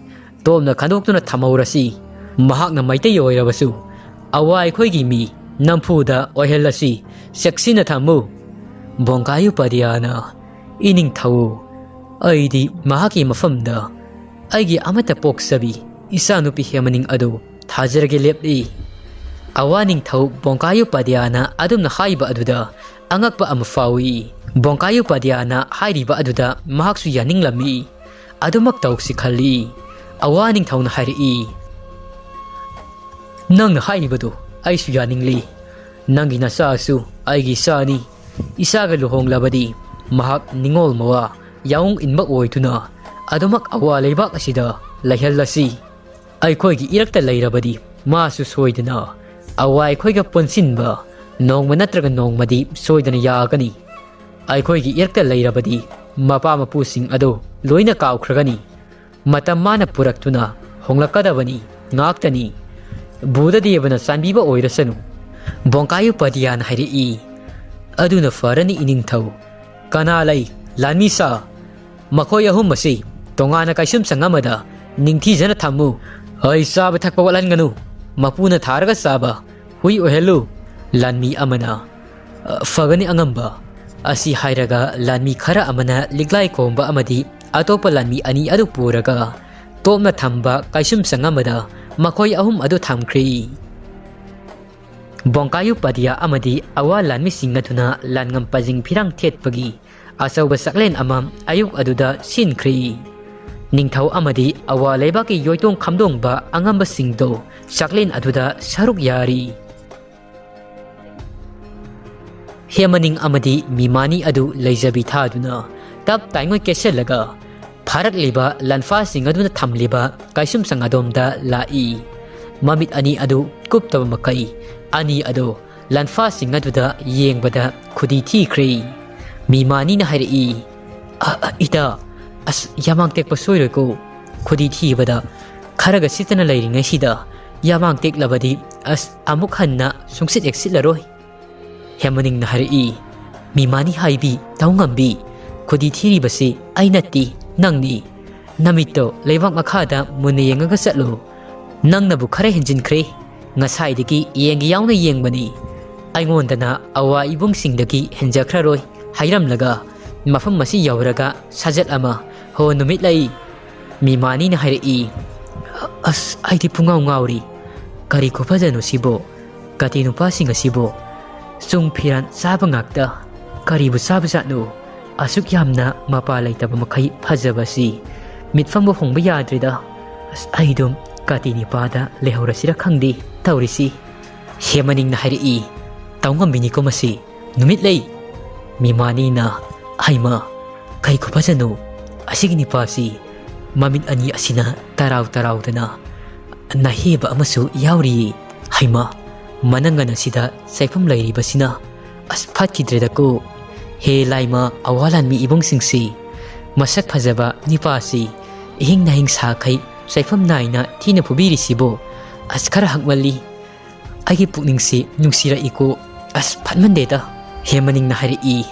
ꯇꯣꯞꯅ ꯈꯟꯗꯣꯛꯇꯨꯅ ꯊꯝꯍꯧꯔꯁꯤ꯫ ꯃꯍꯥꯛꯅ ꯃꯩꯇꯩ ꯑꯣꯏꯔꯕꯁꯨ ꯑꯋꯥ ꯑꯩꯈꯣꯏꯒꯤ ꯃꯤ ꯅꯝꯐꯨꯗ ꯑꯣꯏꯍꯜꯂꯁꯤ꯫ ꯆꯦꯛꯁꯤꯟꯅ ꯊꯝꯃꯨ꯫" ꯕꯣꯡꯀꯥꯌꯨ ꯄꯗꯤꯌꯥꯅ, "ꯏꯅꯤꯡꯊꯧ, ꯑꯩꯗꯤ ꯃꯍꯥꯛꯀꯤ ꯃꯐꯝꯗ ꯑꯩꯒꯤ ꯑꯃꯠꯇ ꯄꯣꯛꯆꯕꯤ ꯏꯆꯥꯅꯨꯄꯤ ꯍꯦꯃꯅꯤꯡ ꯑꯗꯨ ꯊꯥꯖꯔꯒꯦ ꯂꯦꯞꯂꯤ꯫" ꯑꯋꯥ ꯅꯤꯡꯊꯧ ꯕꯣꯡꯀꯥꯌꯨ ꯄꯗꯤꯌꯥꯅ ꯑꯗꯨꯝꯅ ꯍꯥꯏꯕ ꯑꯗꯨꯗ ꯑꯉꯛꯄ ꯑꯃ ꯐꯥꯎꯏ꯫ ꯕꯣꯡꯀꯥꯌꯨ ꯄꯗꯤꯌꯥꯅ ꯍꯥꯏꯔꯤꯕ ꯑꯗꯨꯗ ꯃꯍꯥꯛꯁꯨ ꯌꯥꯅꯤꯡꯂꯝꯃꯤ꯫ ꯑꯗꯨꯃꯛ ꯇꯧꯁꯤ ꯈꯜꯂꯤ꯫ ꯑꯋꯥ ꯅꯤꯡꯊꯧꯅ ꯍꯥꯏꯔꯛꯏ, "ꯅꯪꯅ ꯍꯥꯏꯔꯤꯕꯗꯨ ꯑꯩꯁꯨ ꯌꯥꯅꯤꯡꯂꯤ꯫ ꯅꯪꯒꯤ ꯅꯆꯥꯁꯨ ꯑꯩꯒꯤ ꯏꯆꯥꯅꯤ꯫ ꯏꯆꯥꯒ ꯂꯨꯍꯣꯡꯂꯕꯗꯤ ꯃꯍꯥꯛ ꯅꯤꯡꯉꯣꯜ ꯃꯋꯥ ꯌꯥꯑꯣꯡ ꯏꯟꯕ ꯑꯣꯏꯗꯨꯅ ꯑꯗꯨꯃꯛ ꯑꯋꯥ ꯂꯩꯕꯥꯛ ꯑꯁꯤꯗ ꯂꯩꯍꯜꯂꯁꯤ꯫ ꯑꯩꯈꯣꯏꯒꯤ ꯏꯔꯛꯇ ꯂꯩꯔꯕꯗꯤ ꯃꯥꯁꯨ ꯁꯣꯏꯗꯅ ꯑꯋꯥ ꯑꯩꯈꯣꯏꯒ ꯄꯨꯟꯁꯤꯟꯕ ꯅꯣꯡꯃ ꯅꯠꯇ꯭ꯔꯒ ꯅꯣꯡꯃꯗꯤ ꯁꯣꯏꯗꯅ ꯌꯥꯒꯅꯤ꯫ ꯑꯩꯈꯣꯏꯒꯤ ꯏꯔꯛꯇ ꯂꯩꯔꯕꯗꯤ ꯃꯄꯥ ꯃꯄꯨꯁꯤꯡ ꯑꯗꯨ ꯂꯣꯏꯅ ꯀꯥꯎꯈ꯭ꯔꯒꯅꯤ꯫ ꯃꯇꯝ ꯃꯥꯅ ꯄꯨꯔꯛꯇꯨꯅ ꯍꯣꯡꯂꯛꯀꯗꯕꯅꯤ ꯉꯥꯛꯇꯅꯤ꯫" ꯕꯨꯙꯗꯦꯕꯅ ꯆꯥꯟꯕꯤꯕ ꯑꯣꯏꯔꯁꯅꯨ꯫ ꯕꯣꯡꯀꯥꯌꯨ ꯄꯗꯤꯌꯥꯅ ꯍꯥꯏꯔꯛꯏ, "ꯑꯗꯨꯅ ꯐꯔꯅꯤ ꯏꯅꯤꯡꯊꯧ꯫ ꯀꯅꯥ ꯂꯩ? ꯂꯥꯟꯃꯤ ꯁꯥ꯫ ꯃꯈꯣꯏ ꯑꯍꯨꯝ ꯑꯁꯤ ꯇꯣꯉꯥꯟꯅ ꯀꯩꯁꯨꯝꯁꯪ ꯑꯃꯗ ꯅꯤꯡꯊꯤꯖꯅ ꯊꯝꯃꯨ꯫ ꯑꯩ ꯆꯥꯕ ꯊꯛꯄ ꯋꯥꯠꯍꯟꯒꯅꯨ꯫ ꯃꯄꯨꯅ ꯊꯥꯔꯒ ꯆꯥꯕ ꯍꯨꯏ ꯑꯣꯏꯍꯜꯂꯨ꯫" ꯂꯥꯟꯃꯤ ꯑꯃꯅ, "ꯐꯒꯅꯤ ꯑꯉꯝꯕ"꯫ ꯑꯁꯤ ꯍꯥꯏꯔꯒ ꯂꯥꯟꯃꯤ ꯈꯔ ꯑꯃꯅ ꯂꯤꯛꯂꯥꯏ ꯈꯣꯝꯕ ꯑꯃꯗꯤ ꯑꯇꯣꯞꯄ ꯂꯥꯟꯃꯤ ꯑꯅꯤ ꯑꯗꯨ ꯄꯨꯔꯒ ꯇꯣꯞꯅ ꯊꯝꯕ ꯀꯩꯁꯨꯝꯁꯪ ꯑꯃꯗ ꯃꯈꯣꯏ ꯑꯍꯨꯝ ꯑꯗꯨ ꯊꯝꯈ꯭ꯔꯤ꯫ ꯕꯣꯡꯀꯥꯌꯨ ꯄꯥꯗꯤꯌꯥ ꯑꯃꯗꯤ ꯑꯋꯥ ꯂꯥꯟꯃꯤꯁꯤꯡ ꯑꯗꯨꯅ ꯂꯥꯟꯉꯝ ꯄꯖꯤꯡ ꯐꯤꯔꯥꯡ ꯊꯦꯠꯄꯒꯤ ꯑꯆꯧꯕ ꯆꯥꯛꯂꯦꯟ ꯑꯃ ꯑꯌꯨꯛ ꯑꯗꯨꯗ ꯁꯤꯟꯈ꯭ꯔꯤ꯫ ꯅꯤꯡꯊꯧ ꯑꯃꯗꯤ ꯑꯋꯥ ꯂꯩꯕꯥꯛꯀꯤ ꯌꯣꯏꯇꯣꯡ ꯈꯝꯗꯣꯡꯕ ꯑꯉꯝꯕꯁꯤꯡꯗꯣ ꯆꯥꯛꯂꯦꯟ ꯑꯗꯨꯗ ꯁꯔꯨꯛ ꯌꯥꯔꯤ꯫ ꯍꯦꯃꯅꯤꯡ ꯑꯃꯗꯤ ꯃꯤꯃꯥꯅꯤ ꯑꯗꯨ ꯂꯩꯖꯕꯤ ꯊꯥꯗꯨꯅ ꯇꯞ ꯇꯥꯏꯉꯣꯏ ꯀꯦꯁꯤꯜꯂꯒ ꯐꯥꯔꯛꯂꯤꯕ ꯂꯥꯟꯐꯥꯁꯤꯡ ꯑꯗꯨꯅ ꯊꯝꯂꯤꯕ ꯀꯩꯁꯨꯝꯁꯪ ꯑꯗꯣꯝꯗ ꯂꯥꯛꯏ꯫ ꯃꯃꯤꯠ ꯑꯅꯤ ꯑꯗꯨ ꯀꯨꯞꯇꯕ ꯃꯈꯩ ꯑꯅꯤ ꯑꯗꯨ ꯂꯥꯟꯐꯥꯁꯤꯡ ꯑꯗꯨꯗ ꯌꯦꯡꯕꯗ ꯈꯨꯗꯤ ꯊꯤꯈ꯭ꯔꯦ꯫ ꯃꯤꯃꯥꯅꯤꯅ ꯍꯥꯏꯔꯛꯏ, "ꯑ, ꯑ, ꯏꯇꯥ, ꯑꯁ, ꯌꯥꯃꯥꯡ ꯇꯦꯛꯄ ꯁꯣꯏꯔꯣꯏꯀꯣ꯫ ꯈꯨꯗꯤ ꯊꯤꯕꯗ ꯈꯔꯒ ꯁꯤꯠꯇꯅ ꯂꯩꯔꯤꯉꯩꯁꯤꯗ ꯌꯥꯃꯥꯡ ꯇꯦꯛꯂꯕꯗꯤ, ꯑꯁ, ꯑꯃꯨꯛ ꯍꯟꯅ ꯁꯨꯡꯁꯤꯠ ꯍꯦꯛ ꯁꯤꯠꯂꯔꯣꯏ"꯫ ꯍꯦꯃꯅꯤꯡꯅ ꯍꯥꯏꯔꯛꯏ, "ꯃꯤꯃꯥꯅꯤ ꯍꯥꯏꯕꯤ, ꯇꯧ ꯉꯝꯕꯤ, ꯈꯨꯗꯤ ꯊꯤꯔꯤꯕꯁꯤ ꯑꯩ ꯅꯠꯇꯦ, ꯅꯪꯅꯤ꯫ ꯅꯃꯤꯠꯇꯣ ꯂꯩꯕꯥꯛ ꯃꯈꯥꯗ ꯃꯨꯟꯅ ꯌꯦꯡꯉꯒ ꯆꯠꯂꯨ꯫ ꯅꯪꯅꯕꯨ ꯈꯔ ꯍꯦꯟꯖꯤꯟꯈ꯭ꯔꯦ꯫ ꯉꯁꯥꯏꯗꯒꯤ ꯌꯦꯡꯒꯦ ꯌꯥꯎꯅ ꯌꯦꯡꯕꯅꯤ꯫ ꯑꯩꯉꯣꯟꯗꯅ ꯑꯋꯥ ꯏꯕꯨꯡꯁꯤꯡꯗꯒꯤ ꯍꯦꯟꯖꯈ꯭ꯔꯔꯣꯏ" ꯍꯥꯏꯔꯝꯂꯒ ꯃꯐꯝ ꯑꯁꯤ ꯌꯧꯔꯒ ꯁꯥꯖꯠ ꯑꯃ, "ꯍꯣ ꯅꯨꯃꯤꯠ ꯂꯩ"꯫ ꯃꯤꯃꯥꯅꯤꯅ ꯍꯥꯏꯔꯛꯏ, "ꯑꯁ, ꯑꯩꯗꯤ ꯄꯨꯡꯉꯥꯎ ꯉꯥꯎꯔꯤ꯫ ꯀꯔꯤ ꯈꯨꯐꯖꯅꯣ ꯁꯤꯕꯣ? ꯀꯥꯇꯤ ꯅꯨꯄꯥꯁꯤꯡ ꯑꯁꯤꯕꯣ ꯆꯨꯡ ꯐꯤꯔꯥꯟ ꯆꯥꯕ ꯉꯥꯛꯇ꯫ ꯀꯔꯤꯕꯨ ꯆꯥꯕꯖꯥꯠꯅꯣ? ꯑꯁꯨꯛ ꯌꯥꯝꯅ ꯃꯄꯥ ꯂꯩꯇꯕ ꯃꯈꯩ ꯐꯖꯕꯁꯤ ꯃꯤꯠꯐꯝꯕꯨ ꯍꯣꯡꯕ ꯌꯥꯗ꯭ꯔꯦꯗ꯫ ꯑꯁ, ꯑꯩꯗꯨꯝ ꯀꯥꯇꯤ ꯅꯤꯄꯥꯗ ꯂꯩꯍꯧꯔꯁꯤꯔ ꯈꯪꯗꯦ ꯇꯧꯔꯤꯁꯤ"꯫ ꯍꯦꯃꯅꯤꯡꯅ ꯍꯥꯏꯔꯛꯏ, "ꯇꯧ ꯉꯝꯕꯤꯅꯤꯀꯣ ꯃꯁꯤ꯫ ꯅꯨꯃꯤꯠ ꯂꯩ"꯫ ꯃꯤꯃꯥꯅꯤꯅ, "ꯍꯩꯃ, ꯀꯩ ꯈꯨꯐꯖꯅꯣ ꯑꯁꯤꯒꯤ ꯅꯤꯄꯥꯁꯤ! ꯃꯃꯤꯠ ꯑꯅꯤ ꯑꯁꯤꯅ ꯇꯔꯥꯎ ꯇꯔꯥꯎꯗꯅ ꯅꯍꯦꯕ ꯑꯃꯁꯨ ꯌꯥꯎꯔꯤꯌꯦ꯫ ꯍꯩꯃ, ꯃꯅꯪꯒꯟ ꯑꯁꯤꯗ ꯆꯥꯏꯐꯝ ꯂꯩꯔꯤꯕꯁꯤꯅ ꯑꯁ ꯐꯠꯈꯤꯗ꯭ꯔꯦꯗꯀꯣ꯫ ꯍꯦ ꯂꯥꯏꯃ, ꯑꯋꯥ ꯂꯥꯟꯃꯤ ꯏꯕꯨꯡꯁꯤꯡꯁꯤ, ꯃꯁꯛ ꯐꯖꯕ ꯅꯤꯄꯥꯁꯤ ꯏꯍꯤꯡ ꯅꯥꯍꯤꯡ ꯁꯥꯈꯩ ꯆꯥꯏꯐꯝ ꯅꯥꯏꯅ ꯊꯤꯅ ꯐꯨꯕꯤꯔꯤꯁꯤꯕꯨ ꯑꯁ ꯈꯔ ꯍꯛꯃꯜꯂꯤ꯫ ꯑꯩꯒꯤ ꯄꯨꯛꯅꯤꯡꯁꯤ ꯅꯨꯡꯁꯤꯔꯛꯏꯀꯣ꯫ ꯑꯁ, ꯐꯠꯃꯟꯗꯦꯗ"꯫ ꯍꯦꯃꯅꯤꯡꯅ ꯍꯥꯏꯔꯛꯏ,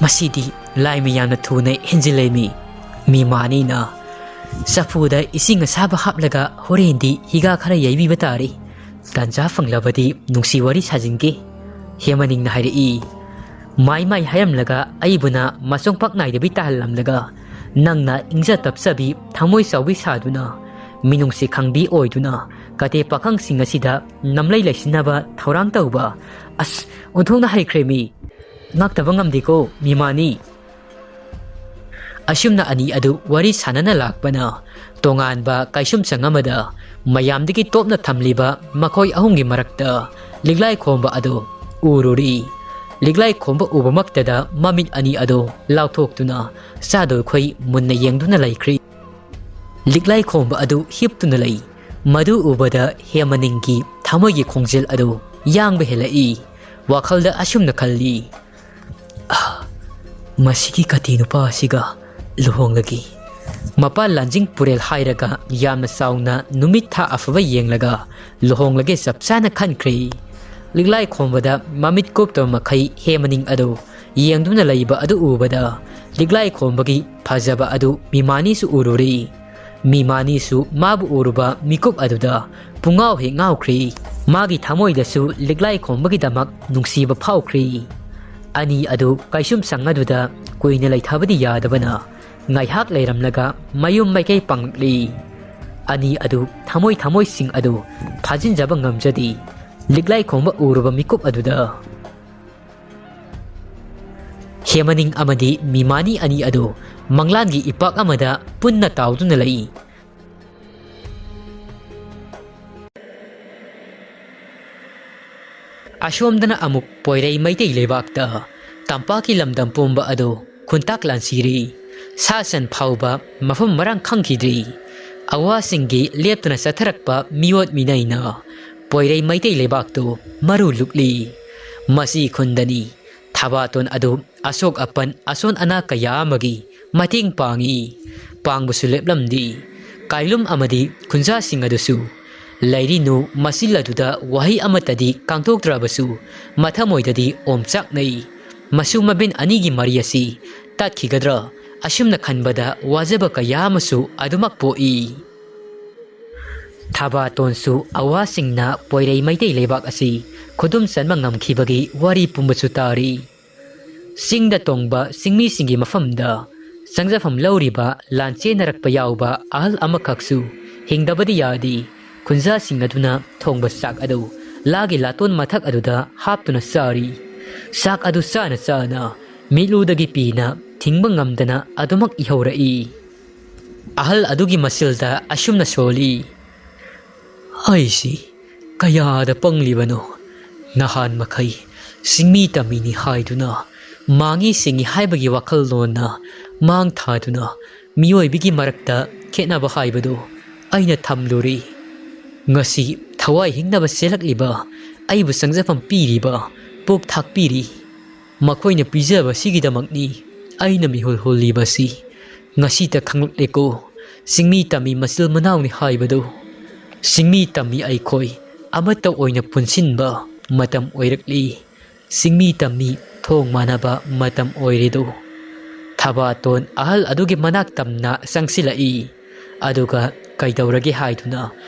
"ꯃꯁꯤꯗꯤ ꯂꯥꯏ ꯃꯌꯥꯝꯅ ꯊꯨꯅ ꯍꯦꯟꯖꯤꯜꯂꯦꯃꯤ"꯫ ꯃꯤꯃꯥꯅꯤꯅ, "ꯆꯐꯨꯗ ꯏꯁꯤꯡ ꯑꯁꯥꯕ ꯍꯥꯞꯂꯒ ꯍꯣꯔꯦꯟꯗꯤ ꯍꯤꯒꯥ ꯈꯔ ꯌꯩꯕꯤꯕ ꯇꯥꯔꯦ꯫ ꯇꯥꯟꯖꯥ ꯐꯪꯂꯕꯗꯤ ꯅꯨꯡꯁꯤ ꯋꯥꯔꯤ ꯁꯥꯖꯤꯟꯒꯦ"꯫ ꯍꯦꯃꯅꯤꯡꯅ ꯍꯥꯏꯔꯛꯏ꯫ ꯃꯥꯏ ꯃꯥꯏ ꯍꯥꯏꯔꯝꯂꯒ ꯑꯩꯕꯨꯅ ꯃꯆꯣꯡ ꯄꯥꯛ ꯅꯥꯏꯗꯕꯤ ꯇꯥꯍꯜꯂꯝꯂꯒ, ꯅꯪꯅ ꯏꯪꯖ ꯇꯞꯆꯕꯤ ꯊꯃꯣꯏ ꯆꯥꯎꯕꯤ ꯁꯥꯗꯨꯅ, ꯃꯤꯅꯨꯡꯁꯤ ꯈꯪꯕꯤ ꯑꯣꯏꯗꯨꯅ, ꯀꯇꯦ ꯄꯥꯈꯪꯁꯤꯡ ꯑꯁꯤꯗ ꯅꯝꯂꯩ ꯂꯩꯁꯤꯟꯅꯕ ꯊꯧꯔꯥꯡ ꯇꯧꯕ꯫ ꯑꯁ, ꯑꯣꯟꯊꯣꯛꯅ ꯍꯩꯈ꯭ꯔꯦ ꯃꯤ꯫ ꯉꯥꯛꯇꯕ ꯉꯝꯗꯦꯀꯣ ꯃꯤꯃꯥꯅꯤ꯫ ꯑꯁꯨꯝꯅ ꯑꯅꯤ ꯑꯗꯨ ꯋꯥꯔꯤ ꯁꯥꯟꯅꯅ ꯂꯥꯛꯄꯅ, ꯇꯣꯉꯥꯟꯕ ꯀꯩꯁꯨꯝꯁꯪ ꯑꯃꯗ ꯃꯌꯥꯝꯗꯒꯤ ꯇꯣꯞꯅ ꯊꯝꯂꯤꯕ ꯃꯈꯣꯏ ꯑꯍꯨꯝꯒꯤ ꯃꯔꯛꯇ ꯂꯤꯛꯂꯥꯏ ꯈꯣꯝꯕ ꯑꯗꯨ ꯎꯔꯨꯔꯤ꯫ ꯂꯤꯛꯂꯥꯏ ꯈꯣꯝꯕ ꯎꯕꯃꯛꯇꯗ ꯃꯃꯤꯠ ꯑꯅꯤ ꯑꯗꯨ ꯂꯥꯎꯊꯣꯛꯇꯨꯅ ꯆꯥꯗꯣꯏꯈꯣꯏ ꯃꯨꯟꯅ ꯌꯦꯡꯗꯨꯅ ꯂꯩꯈ꯭ꯔꯤ꯫ ꯂꯤꯛꯂꯥꯏ ꯈꯣꯝꯕ ꯑꯗꯨ ꯍꯤꯞꯇꯨꯅ ꯂꯩ꯫ ꯃꯗꯨ ꯎꯕꯗ ꯍꯦꯃꯅꯤꯡꯒꯤ ꯊꯃꯣꯏꯒꯤ ꯈꯣꯡꯖꯦꯜ ꯑꯗꯨ ꯌꯥꯡꯕ ꯍꯦꯜꯂꯛꯏ꯫ ꯋꯥꯈꯜꯗ ꯑꯁꯨꯝꯅ ꯈꯜꯂꯤ, "ꯑꯥ, ꯃꯁꯤꯒꯤ ꯀꯇꯤ ꯅꯨꯄꯥ ꯑꯁꯤꯒ ꯂꯨꯍꯣꯡꯂꯒꯦ꯫ ꯃꯄꯥ ꯂꯥꯟꯖꯤꯡ ꯄꯨꯔꯦꯜ ꯍꯥꯏꯔꯒ ꯌꯥꯝꯅ ꯆꯥꯎꯅ ꯅꯨꯃꯤꯠ ꯊꯥ ꯑꯐꯕ ꯌꯦꯡꯂꯒ ꯂꯨꯍꯣꯡꯂꯒꯦ ꯆꯞ ꯆꯥꯅ ꯈꯟꯈ꯭ꯔꯦ"꯫ ꯂꯤꯛꯂꯥꯏ ꯈꯣꯝꯕꯗ ꯃꯃꯤꯠ ꯀꯨꯞꯇꯕ ꯃꯈꯩ ꯍꯦꯃꯅꯤꯡ ꯑꯗꯨ ꯌꯦꯡꯗꯨꯅ ꯂꯩꯕ ꯑꯗꯨ ꯎꯕꯗ, ꯂꯤꯛꯂꯥꯏ ꯈꯣꯝꯕꯒꯤ ꯐꯖꯕ ꯑꯗꯨ ꯃꯤꯃꯥꯅꯤꯁꯨ ꯎꯔꯨꯔꯦ꯫ ꯃꯤꯃꯥꯅꯤꯁꯨ ꯃꯥꯕꯨ ꯎꯔꯨꯕ ꯃꯤꯀꯨꯞ ꯑꯗꯨꯗ ꯄꯨꯡꯉꯥꯎ ꯍꯦꯛ ꯉꯥꯎꯈ꯭ꯔꯦ꯫ ꯃꯥꯒꯤ ꯊꯃꯣꯏꯗꯁꯨ ꯂꯤꯛꯂꯥꯏ ꯈꯣꯝꯕꯒꯤꯗꯃꯛ ꯅꯨꯡꯁꯤꯕ ꯐꯥꯎꯈ꯭ꯔꯦ꯫ ꯑꯅꯤ ꯑꯗꯨ ꯀꯩꯁꯨꯝꯁꯪ ꯑꯗꯨꯗ ꯀꯨꯏꯅ ꯂꯩꯊꯕꯗꯤ ꯌꯥꯗꯕꯅ, ꯉꯥꯏꯍꯥꯛ ꯂꯩꯔꯝꯂꯒ ꯃꯌꯨꯝ ꯃꯥꯏꯀꯩ ꯄꯥꯡꯂꯛꯂꯤ꯫ ꯑꯅꯤ ꯑꯗꯨ ꯊꯃꯣꯏ ꯊꯃꯣꯏꯁꯤꯡ ꯑꯗꯨ ꯐꯥꯖꯤꯟꯖꯕ ꯉꯝꯖꯗꯦ꯫ ꯂꯤꯛꯂꯥꯏ ꯈꯣꯝꯕ ꯎꯔꯨꯕ ꯃꯤꯀꯨꯞ ꯑꯗꯨꯗ ꯍꯦꯃꯅꯤꯡ ꯑꯃꯗꯤ ꯃꯤꯃꯥꯅꯤ ꯑꯅꯤ ꯑꯗꯨ ꯃꯪꯂꯥꯟꯒꯤ ꯏꯄꯥꯛ ꯑꯃꯗ ꯄꯨꯟꯅ ꯇꯥꯎꯗꯨꯅ ꯂꯩ꯫ ꯑꯁꯣꯝꯗꯅ ꯑꯃꯨꯛ ꯄꯣꯏꯔꯩ ꯃꯩꯇꯩ ꯂꯩꯕꯥꯛꯇ ꯇꯝꯄꯥꯛꯀꯤ ꯂꯝꯗꯝ ꯄꯨꯝꯕ ꯑꯗꯨ ꯈꯨꯟꯇꯥꯛ ꯂꯥꯟꯁꯤꯔꯤ꯫ ꯁꯥ ꯁꯟ ꯐꯥꯎꯕ ꯃꯐꯝ ꯃꯔꯥꯡ ꯈꯪꯈꯤꯗ꯭ꯔꯤ꯫ ꯑꯋꯥꯁꯤꯡꯒꯤ ꯂꯦꯞꯇꯅ ꯆꯠꯊꯔꯛꯄ ꯃꯤꯑꯣꯠ ꯃꯤꯅꯩꯅ ꯄꯣꯏꯔꯩ ꯃꯩꯇꯩ ꯂꯩꯕꯥꯛꯇꯨ ꯃꯔꯨ ꯂꯨꯛꯂꯤ꯫ ꯃꯁꯤ ꯈꯨꯟꯗꯅꯤ ꯊꯕꯥꯇꯣꯟ ꯑꯗꯨ ꯑꯁꯣꯛ ꯑꯄꯟ, ꯑꯁꯣꯟ ꯑꯅꯥ ꯀꯌꯥ ꯑꯃꯒꯤ ꯃꯇꯦꯡ ꯄꯥꯡꯏ꯫ ꯄꯥꯡꯕꯁꯨ ꯂꯦꯞꯂꯝꯗꯦ꯫ ꯀꯥꯏꯂꯨꯝ ꯑꯃꯗꯤ ꯈꯨꯟꯖꯥꯁꯤꯡ ꯑꯗꯨꯁꯨ ꯂꯩꯔꯤꯅꯨ ꯃꯆꯤꯜ ꯑꯗꯨꯗ ꯋꯥꯍꯩ ꯑꯃꯠꯇꯗꯤ ꯀꯥꯡꯊꯣꯛꯇ꯭ꯔꯕꯁꯨ, ꯃꯊꯃꯣꯏꯗꯗꯤ ꯑꯣꯝꯆꯥꯛꯅꯩ꯫ ꯃꯁꯨ ꯃꯕꯦꯟ ꯑꯅꯤꯒꯤ ꯃꯔꯤ ꯑꯁꯤ ꯇꯠꯈꯤꯒꯗ꯭ꯔꯥ? ꯑꯁꯨꯝꯅ ꯈꯟꯕꯗ ꯋꯥꯖꯕ ꯀꯌꯥ ꯑꯃꯁꯨ ꯑꯗꯨꯃꯛ ꯄꯣꯛꯏ꯫ ꯊꯕꯥꯇꯣꯟꯁꯨ ꯑꯋꯥꯁꯤꯡꯅ ꯄꯣꯏꯔꯩ ꯃꯩꯇꯩ ꯂꯩꯕꯥꯛ ꯑꯁꯤ ꯈꯨꯗꯨꯝ ꯆꯟꯕ ꯉꯝꯈꯤꯕꯒꯤ ꯋꯥꯔꯤ ꯄꯨꯝꯕꯁꯨ ꯇꯥꯔꯤ꯫ ꯆꯤꯡꯗ ꯇꯣꯡꯕ ꯆꯤꯡꯃꯤꯁꯤꯡꯒꯤ ꯃꯐꯝꯗ ꯆꯪꯖꯐꯝ ꯂꯧꯔꯤꯕ ꯂꯥꯟꯆꯦꯟꯅꯔꯛꯄ ꯌꯥꯎꯕ ꯑꯍꯜ ꯑꯃꯈꯛꯁꯨ ꯍꯤꯡꯗꯕꯗꯤ ꯌꯥꯗꯦ꯫ ꯈꯨꯟꯖꯥꯁꯤꯡ ꯑꯗꯨꯅ ꯊꯣꯡꯕ ꯆꯥꯛ ꯑꯗꯨ ꯂꯥꯒꯤ ꯂꯥꯇꯣꯟ ꯃꯊꯛ ꯑꯗꯨꯗ ꯍꯥꯞꯇꯨꯅ ꯆꯥꯔꯤ꯫ ꯆꯥꯛ ꯑꯗꯨ ꯆꯥꯅ ꯆꯥꯅ ꯃꯤꯠꯂꯨꯗꯒꯤ ꯄꯤꯅ ꯊꯤꯡꯕ ꯉꯝꯗꯅ ꯑꯗꯨꯃꯛ ꯏꯍꯧꯔꯛꯏ꯫ ꯑꯍꯜ ꯑꯗꯨꯒꯤ ꯃꯆꯤꯜꯗ ꯑꯁꯨꯝꯅ ꯁꯣꯜꯂꯤ, "ꯑꯩꯁꯤ ꯀꯌꯥꯗ ꯄꯪꯂꯤꯕꯅꯣ! ꯅꯍꯥꯟ ꯃꯈꯩ ꯆꯤꯡꯃꯤ ꯇꯝꯃꯤꯅꯤ ꯍꯥꯏꯗꯨꯅ ꯃꯥꯡꯉꯤ ꯁꯤꯡꯉꯤ ꯍꯥꯏꯕꯒꯤ ꯋꯥꯈꯜꯂꯣꯟꯅ ꯃꯥꯡ ꯊꯥꯗꯨꯅ ꯃꯤꯑꯣꯏꯕꯒꯤ ꯃꯔꯛꯇ ꯈꯦꯠꯅꯕ ꯍꯥꯏꯕꯗꯨ ꯑꯩꯅ ꯊꯝꯂꯨꯔꯦ꯫ ꯉꯁꯤ ꯊꯋꯥꯏ ꯍꯤꯡꯅꯕ ꯆꯦꯜꯂꯛꯂꯤꯕ, ꯑꯩꯕꯨ ꯆꯪꯖꯐꯝ ꯄꯤꯔꯤꯕ, ꯄꯣꯛ ꯊꯥꯛꯄꯤꯔꯤ, ꯃꯈꯣꯏꯅ ꯄꯤꯖꯕꯁꯤꯒꯤꯗꯃꯛꯅꯤ ꯑꯩꯅ ꯃꯤꯍꯨꯜ ꯍꯨꯜꯂꯤꯕꯁꯤ꯫ ꯉꯁꯤꯇ ꯈꯪꯂꯛꯂꯦꯀꯣ, ꯆꯤꯡꯃꯤ ꯇꯝꯃꯤ ꯃꯆꯤꯜ ꯃꯅꯥꯎꯅꯤ ꯍꯥꯏꯕꯗꯨ꯫ ꯆꯤꯡꯃꯤ ꯇꯝꯃꯤ ꯑꯩꯈꯣꯏ ꯑꯃꯠꯇ ꯑꯣꯏꯅ ꯄꯨꯟꯁꯤꯟꯕ ꯃꯇꯝ ꯑꯣꯏꯔꯛꯂꯤ꯫ ꯆꯤꯡꯃꯤ ꯇꯝꯃꯤ ꯊꯣꯡ ꯃꯥꯟꯅꯕ ꯃꯇꯝ ꯑꯣꯏꯔꯦꯗꯣ꯫" ꯊꯕꯥꯇꯣꯟ ꯑꯍꯜ ꯑꯗꯨꯒꯤ ꯃꯅꯥꯛ ꯇꯝꯅ ꯆꯪꯁꯤꯜꯂꯛꯏ꯫ ꯑꯗꯨꯒ ꯀꯩꯗꯧꯔꯒꯦ ꯍꯥꯏꯗꯨꯅ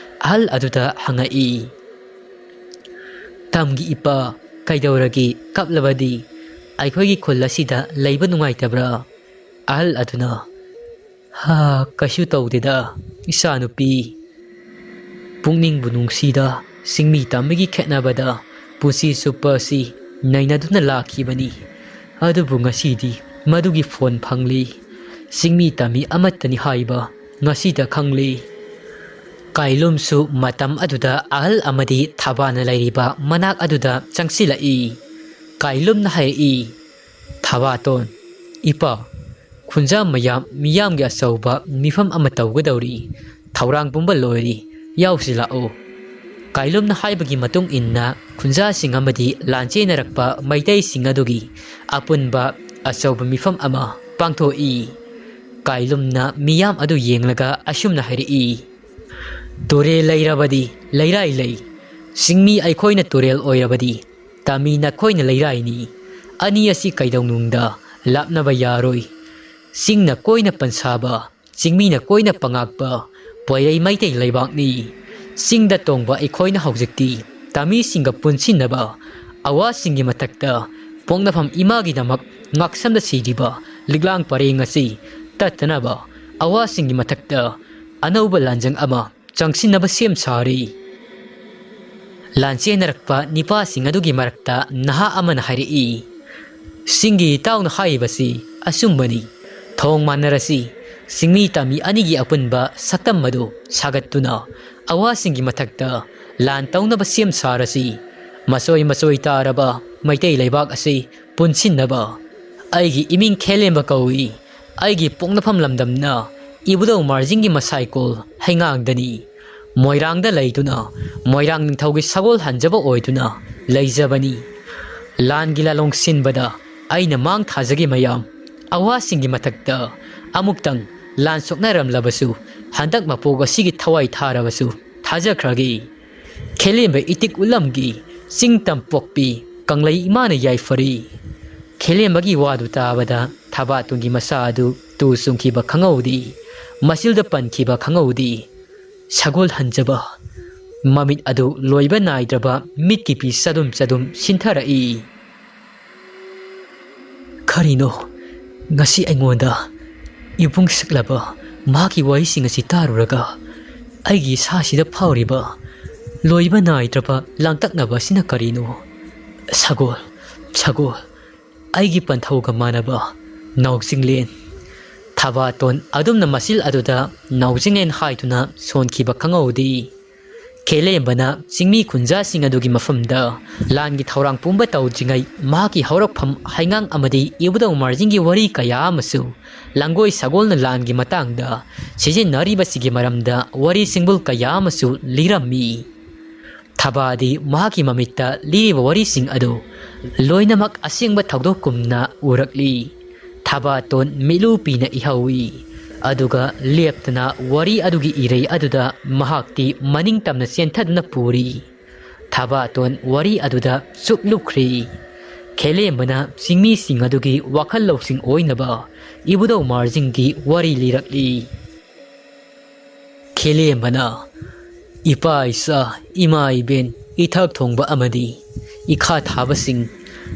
ꯑꯍꯜ ꯑꯗꯨꯗ ꯍꯪꯉꯛꯏ꯫ "ꯇꯝꯒꯤ ꯏꯄꯥ, ꯀꯩꯗꯧꯔꯒꯦ? ꯀꯞꯂꯕꯗꯤ? ꯑꯩꯈꯣꯏꯒꯤ ꯈꯨꯜ ꯑꯁꯤꯗ ꯂꯩꯕ ꯅꯨꯡꯉꯥꯏꯇꯕ꯭ꯔꯥ?" ꯑꯍꯜ ꯑꯗꯨꯅ, "ꯍꯥ, ꯀꯩꯁꯨ ꯇꯧꯗꯦꯗ, ꯏꯆꯥꯅꯨꯄꯤ꯫ ꯄꯨꯛꯅꯤꯡꯕꯨ ꯅꯨꯡꯁꯤꯗ, ꯆꯤꯡꯃꯤ ꯇꯝꯃꯤꯒꯤ ꯈꯦꯠꯅꯕꯗ ꯄꯨꯟꯁꯤ ꯆꯨꯞꯄ ꯑꯁꯤ ꯅꯩꯅꯗꯨꯅ ꯂꯥꯛꯈꯤꯕꯅꯤ꯫ ꯑꯗꯨꯕꯨ ꯉꯁꯤꯗꯤ ꯃꯗꯨꯒꯤ ꯐꯣꯟ ꯐꯪꯂꯤ꯫ ꯆꯤꯡꯃꯤ ꯇꯝꯃꯤ ꯑꯃꯠꯇꯅꯤ ꯍꯥꯏꯕ ꯉꯁꯤꯗ ꯈꯪꯂꯤ꯫" ꯀꯥꯏꯂꯨꯝꯁꯨ ꯃꯇꯝ ꯑꯗꯨꯗ ꯑꯍꯜ ꯑꯃꯗꯤ ꯊꯕꯥꯅ ꯂꯩꯔꯤꯕ ꯃꯅꯥꯛ ꯑꯗꯨꯗ ꯆꯪꯁꯤꯜꯂꯛꯏ꯫ ꯀꯥꯏꯂꯨꯝꯅ ꯍꯥꯏꯔꯛꯏ, "ꯊꯕꯥꯇꯣꯟ, ꯏꯄꯥ, ꯈꯨꯟꯖꯥ ꯃꯌꯥꯝ ꯃꯤꯌꯥꯝꯒꯤ ꯑꯆꯧꯕ ꯃꯤꯐꯝ ꯑꯃ ꯇꯧꯒꯗꯧꯔꯤ꯫ ꯊꯧꯔꯥꯡ ꯄꯨꯝꯕ ꯂꯣꯏꯔꯤ, ꯌꯥꯎꯁꯤ ꯂꯥꯛꯑꯣ꯫" ꯀꯥꯏꯂꯨꯝꯅ ꯍꯥꯏꯕꯒꯤ ꯃꯇꯨꯡ ꯏꯟꯅ ꯈꯨꯟꯖꯥꯁꯤꯡ ꯑꯃꯗꯤ ꯂꯥꯟꯆꯦꯟꯅꯔꯛꯄ ꯃꯩꯇꯩꯁꯤꯡ ꯑꯗꯨꯒꯤ ꯑꯄꯨꯟꯕ ꯑꯆꯧꯕ ꯃꯤꯐꯝ ꯑꯃ ꯄꯥꯡꯊꯣꯛꯏ꯫ ꯀꯥꯏꯂꯨꯝꯅ ꯃꯤꯌꯥꯝ ꯑꯗꯨ ꯌꯦꯡꯂꯒ ꯑꯁꯨꯝꯅ ꯍꯥꯏꯔꯛꯏ, "ꯇꯨꯔꯦꯜ ꯂꯩꯔꯕꯗꯤ ꯂꯩꯔꯥꯏ ꯂꯩ꯫ ꯆꯤꯡꯃꯤ ꯑꯩꯈꯣꯏꯅ ꯇꯨꯔꯦꯜ ꯑꯣꯏꯔꯕꯗꯤ ꯇꯝꯃꯤ ꯅꯈꯣꯏꯅ ꯂꯩꯔꯥꯏꯅꯤ꯫ ꯑꯅꯤ ꯑꯁꯤ ꯀꯩꯗꯧꯅꯨꯡꯗ ꯂꯥꯞꯅꯕ ꯌꯥꯔꯣꯏ꯫ ꯆꯤꯡꯅ ꯀꯣꯏꯅ ꯄꯟꯁꯥꯕ, ꯆꯤꯡꯃꯤꯅ ꯀꯣꯏꯅ ꯄꯉꯥꯛꯄ ꯄꯣꯏꯔꯩ ꯃꯩꯇꯩ ꯂꯩꯕꯥꯛꯅꯤ꯫ ꯆꯤꯡꯗ ꯇꯣꯡꯕ ꯑꯩꯈꯣꯏꯅ ꯍꯧꯖꯤꯛꯇꯤ ꯇꯥꯃꯤꯁꯤꯡꯒ ꯄꯨꯟꯁꯤꯟꯅꯕ, ꯑꯋꯥꯁꯤꯡꯒꯤ ꯃꯊꯛꯇ ꯄꯣꯛꯅꯐꯝ ꯏꯃꯥꯒꯤꯗꯃꯛ ꯉꯥꯛꯁꯝꯗ ꯁꯤꯔꯤꯕ ꯂꯤꯛꯂꯥꯡ ꯄꯔꯦꯡ ꯑꯁꯤ ꯇꯠꯇꯅꯕ, ꯑꯋꯥꯁꯤꯡꯒꯤ ꯃꯊꯛꯇ ꯑꯅꯧꯕ ꯂꯥꯟꯖꯪ ꯑꯃ ꯆꯪꯁꯤꯟꯅꯕ ꯁꯦꯝ ꯁꯥꯔꯤ꯫ ꯂꯥꯟꯆꯦꯟꯅꯔꯛꯄ ꯅꯤꯄꯥꯁꯤꯡ ꯑꯗꯨꯒꯤ ꯃꯔꯛꯇ ꯅꯍꯥ ꯑꯃꯅ ꯍꯥꯏꯔꯛꯏ, "ꯆꯤꯡꯒꯤ ꯏꯇꯥꯎꯅ ꯍꯥꯏꯔꯤꯕꯁꯤ ꯑꯆꯨꯝꯕꯅꯤ꯫ ꯊꯣꯡ ꯃꯥꯟꯅꯔꯁꯤ꯫ ꯆꯤꯡꯃꯤ ꯇꯥꯃꯤ ꯑꯅꯤꯒꯤ ꯑꯄꯨꯟꯕ ꯁꯛꯇꯝ ꯑꯗꯨ ꯁꯥꯒꯠꯇꯨꯅ ꯑꯋꯥꯁꯤꯡꯒꯤ ꯃꯊꯛꯇ ꯂꯥꯟ ꯇꯧꯅꯕ ꯁꯦꯝ ꯁꯥꯔꯁꯤ꯫ ꯃꯆꯣꯏ ꯃꯆꯣꯏ ꯇꯥꯔꯕ ꯃꯩꯇꯩ ꯂꯩꯕꯥꯛ ꯑꯁꯤ ꯄꯨꯟꯁꯤꯟꯅꯕ꯫ ꯑꯩꯒꯤ ꯏꯃꯤꯡ ꯈꯦꯂꯦꯝꯕ ꯀꯧꯏ꯫ ꯑꯩꯒꯤ ꯄꯣꯛꯅꯐꯝ ꯂꯝꯗꯝꯅ ꯏꯕꯨꯙꯧ ꯃꯥꯔꯖꯤꯡꯒꯤ ꯃꯁꯥꯏꯀꯣꯜ ꯍꯩꯉꯥꯡꯗꯅꯤ꯫ ꯃꯣꯏꯔꯥꯡꯗ ꯂꯩꯗꯨꯅ ꯃꯣꯏꯔꯥꯡ ꯅꯤꯡꯊꯧꯒꯤ ꯁꯒꯣꯜ ꯍꯟꯖꯕ ꯑꯣꯏꯗꯨꯅ ꯂꯩꯖꯕꯅꯤ꯫ ꯂꯥꯟꯒꯤ ꯂꯥꯂꯣꯡ ꯁꯤꯟꯕꯗ ꯑꯩꯅ ꯃꯥꯡ ꯊꯥꯖꯈꯤ ꯃꯌꯥꯝ꯫ ꯑꯋꯥꯁꯤꯡꯒꯤ ꯃꯊꯛꯇ ꯑꯃꯨꯛꯇꯪ ꯂꯥꯟ ꯁꯣꯛꯅꯔꯝꯂꯕꯁꯨ, ꯍꯟꯗꯛ ꯃꯄꯣꯛ ꯑꯁꯤꯒꯤ ꯊꯋꯥꯏ ꯊꯥꯔꯕꯁꯨ ꯊꯥꯖꯈ꯭ꯔꯒꯦ꯫ ꯈꯦꯂꯦꯝꯕ ꯏꯇꯤꯛ ꯎꯠꯂꯝꯒꯤ ꯆꯤꯡ ꯇꯝ ꯄꯣꯛꯄꯤ ꯀꯪꯂꯩ ꯏꯃꯥꯅ ꯌꯥꯏꯐꯔꯤ꯫" ꯈꯦꯂꯦꯝꯕꯒꯤ ꯋꯥꯗꯨ ꯇꯥꯕꯗ ꯊꯕꯥꯇꯣꯟꯒꯤ ꯃꯁꯥ ꯑꯗꯨ ꯇꯨ ꯆꯨꯡꯈꯤꯕ ꯈꯪꯍꯧꯗꯦ꯫ ꯃꯆꯤꯜꯗ ꯄꯟꯈꯤꯕ ꯈꯪꯍꯧꯗꯦ꯫ ꯁꯒꯣꯜ ꯍꯟꯖꯕ ꯃꯃꯤꯠ ꯑꯗꯨ ꯂꯣꯏꯕ ꯅꯥꯏꯗ꯭ꯔꯕ ꯃꯤꯠꯀꯤ ꯄꯤ ꯆꯗꯨꯝ ꯆꯗꯨꯝ ꯁꯤꯟꯊꯔꯛꯏ꯫ ꯀꯔꯤꯅꯣ ꯉꯁꯤ ꯑꯩꯉꯣꯟꯗ ꯏꯕꯨꯡ ꯁꯤꯛꯂꯕ ꯃꯍꯥꯛꯀꯤ ꯋꯥꯔꯤꯁꯤꯡ ꯑꯁꯤ ꯇꯥꯔꯨꯔꯒ ꯑꯩꯒꯤ ꯏꯁꯥꯁꯤꯗ ꯐꯥꯎꯔꯤꯕ ꯂꯣꯏꯕ ꯅꯥꯏꯗ꯭ꯔꯕ ꯂꯥꯡꯇꯛꯅꯕ ꯑꯁꯤꯅ ꯀꯔꯤꯅꯣ? ꯁꯒꯣꯜ, ꯁꯒꯣꯜ, ꯑꯩꯒꯤ ꯄꯟꯊꯧꯒ ꯃꯥꯟꯅꯕ ꯅꯥꯎꯖꯤꯡꯂꯦꯟ꯫ ꯊꯕꯥꯇꯣꯟ ꯑꯗꯨꯝꯅ ꯃꯆꯤꯜ ꯑꯗꯨꯗ ꯅꯥꯎꯖꯤꯡꯂꯦꯟ ꯍꯥꯏꯗꯨꯅ ꯁꯣꯟꯈꯤꯕ ꯈꯪꯍꯧꯗꯦ꯫ ꯈꯦꯂꯦꯝꯕꯅ ꯆꯤꯡꯃꯤ ꯈꯨꯟꯖꯥꯁꯤꯡ ꯑꯗꯨꯒꯤ ꯃꯐꯝꯗ ꯂꯥꯟꯒꯤ ꯊꯧꯔꯥꯡ ꯄꯨꯝꯕ ꯇꯧꯗ꯭ꯔꯤꯉꯩ ꯃꯍꯥꯛꯀꯤ ꯍꯧꯔꯛꯐꯝ ꯍꯩꯉꯥꯡ ꯑꯃꯗꯤ ꯏꯕꯨꯙꯧ ꯃꯥꯔꯖꯤꯡꯒꯤ ꯋꯥꯔꯤ ꯀꯌꯥ ꯑꯃꯁꯨ, ꯂꯥꯡꯒꯣꯏ ꯁꯒꯣꯜꯅ ꯂꯥꯟꯒꯤ ꯃꯇꯥꯡꯗ ꯁꯤꯖꯤꯟꯅꯔꯤꯕꯁꯤꯒꯤ ꯃꯔꯝꯗ ꯋꯥꯔꯤ ꯁꯤꯡꯕꯨꯜ ꯀꯌꯥ ꯑꯃꯁꯨ ꯂꯤꯔꯝꯃꯤ꯫ ꯊꯕꯥꯗꯤ ꯃꯍꯥꯛꯀꯤ ꯃꯃꯤꯠꯇ ꯂꯤꯔꯤꯕ ꯋꯥꯔꯤꯁꯤꯡ ꯑꯗꯨ ꯂꯣꯏꯅꯃꯛ ꯑꯁꯦꯡꯕ ꯊꯧꯗꯣꯛꯀꯨꯝꯅ ꯎꯔꯛꯂꯤ꯫ ꯊꯕꯥꯇꯣꯟ ꯃꯤꯠꯂꯨ ꯄꯤꯅ ꯏꯍꯧꯏ꯫ ꯑꯗꯨꯒ ꯂꯦꯞꯇꯅ ꯋꯥꯔꯤ ꯑꯗꯨꯒꯤ ꯏꯔꯩ ꯑꯗꯨꯗ ꯃꯍꯥꯛꯇꯤ ꯃꯅꯤꯡ ꯇꯝꯅ ꯆꯦꯟꯊꯗꯨꯅ ꯄꯨꯔꯤ꯫ ꯊꯕꯥꯇꯣꯟ ꯋꯥꯔꯤ ꯑꯗꯨꯗ ꯆꯨꯞ ꯂꯨꯞꯈ꯭ꯔꯤ꯫ ꯈꯦꯂꯦꯝꯕꯅ ꯆꯤꯡꯃꯤꯁꯤꯡ ꯑꯗꯨꯒꯤ ꯋꯥꯈꯜ ꯂꯧꯁꯤꯡ ꯑꯣꯏꯅꯕ ꯏꯕꯨꯙꯧ ꯃꯥꯔꯖꯤꯡꯒꯤ ꯋꯥꯔꯤ ꯂꯤꯔꯛꯂꯤ꯫ ꯈꯦꯂꯦꯝꯕꯅ ꯏꯄꯥ ꯏꯆꯥ, ꯏꯃꯥ ꯏꯕꯦꯟ, ꯏꯊꯛ ꯊꯣꯡꯕ ꯑꯃꯗꯤ ꯏꯈꯥ ꯊꯥꯕꯁꯤꯡ,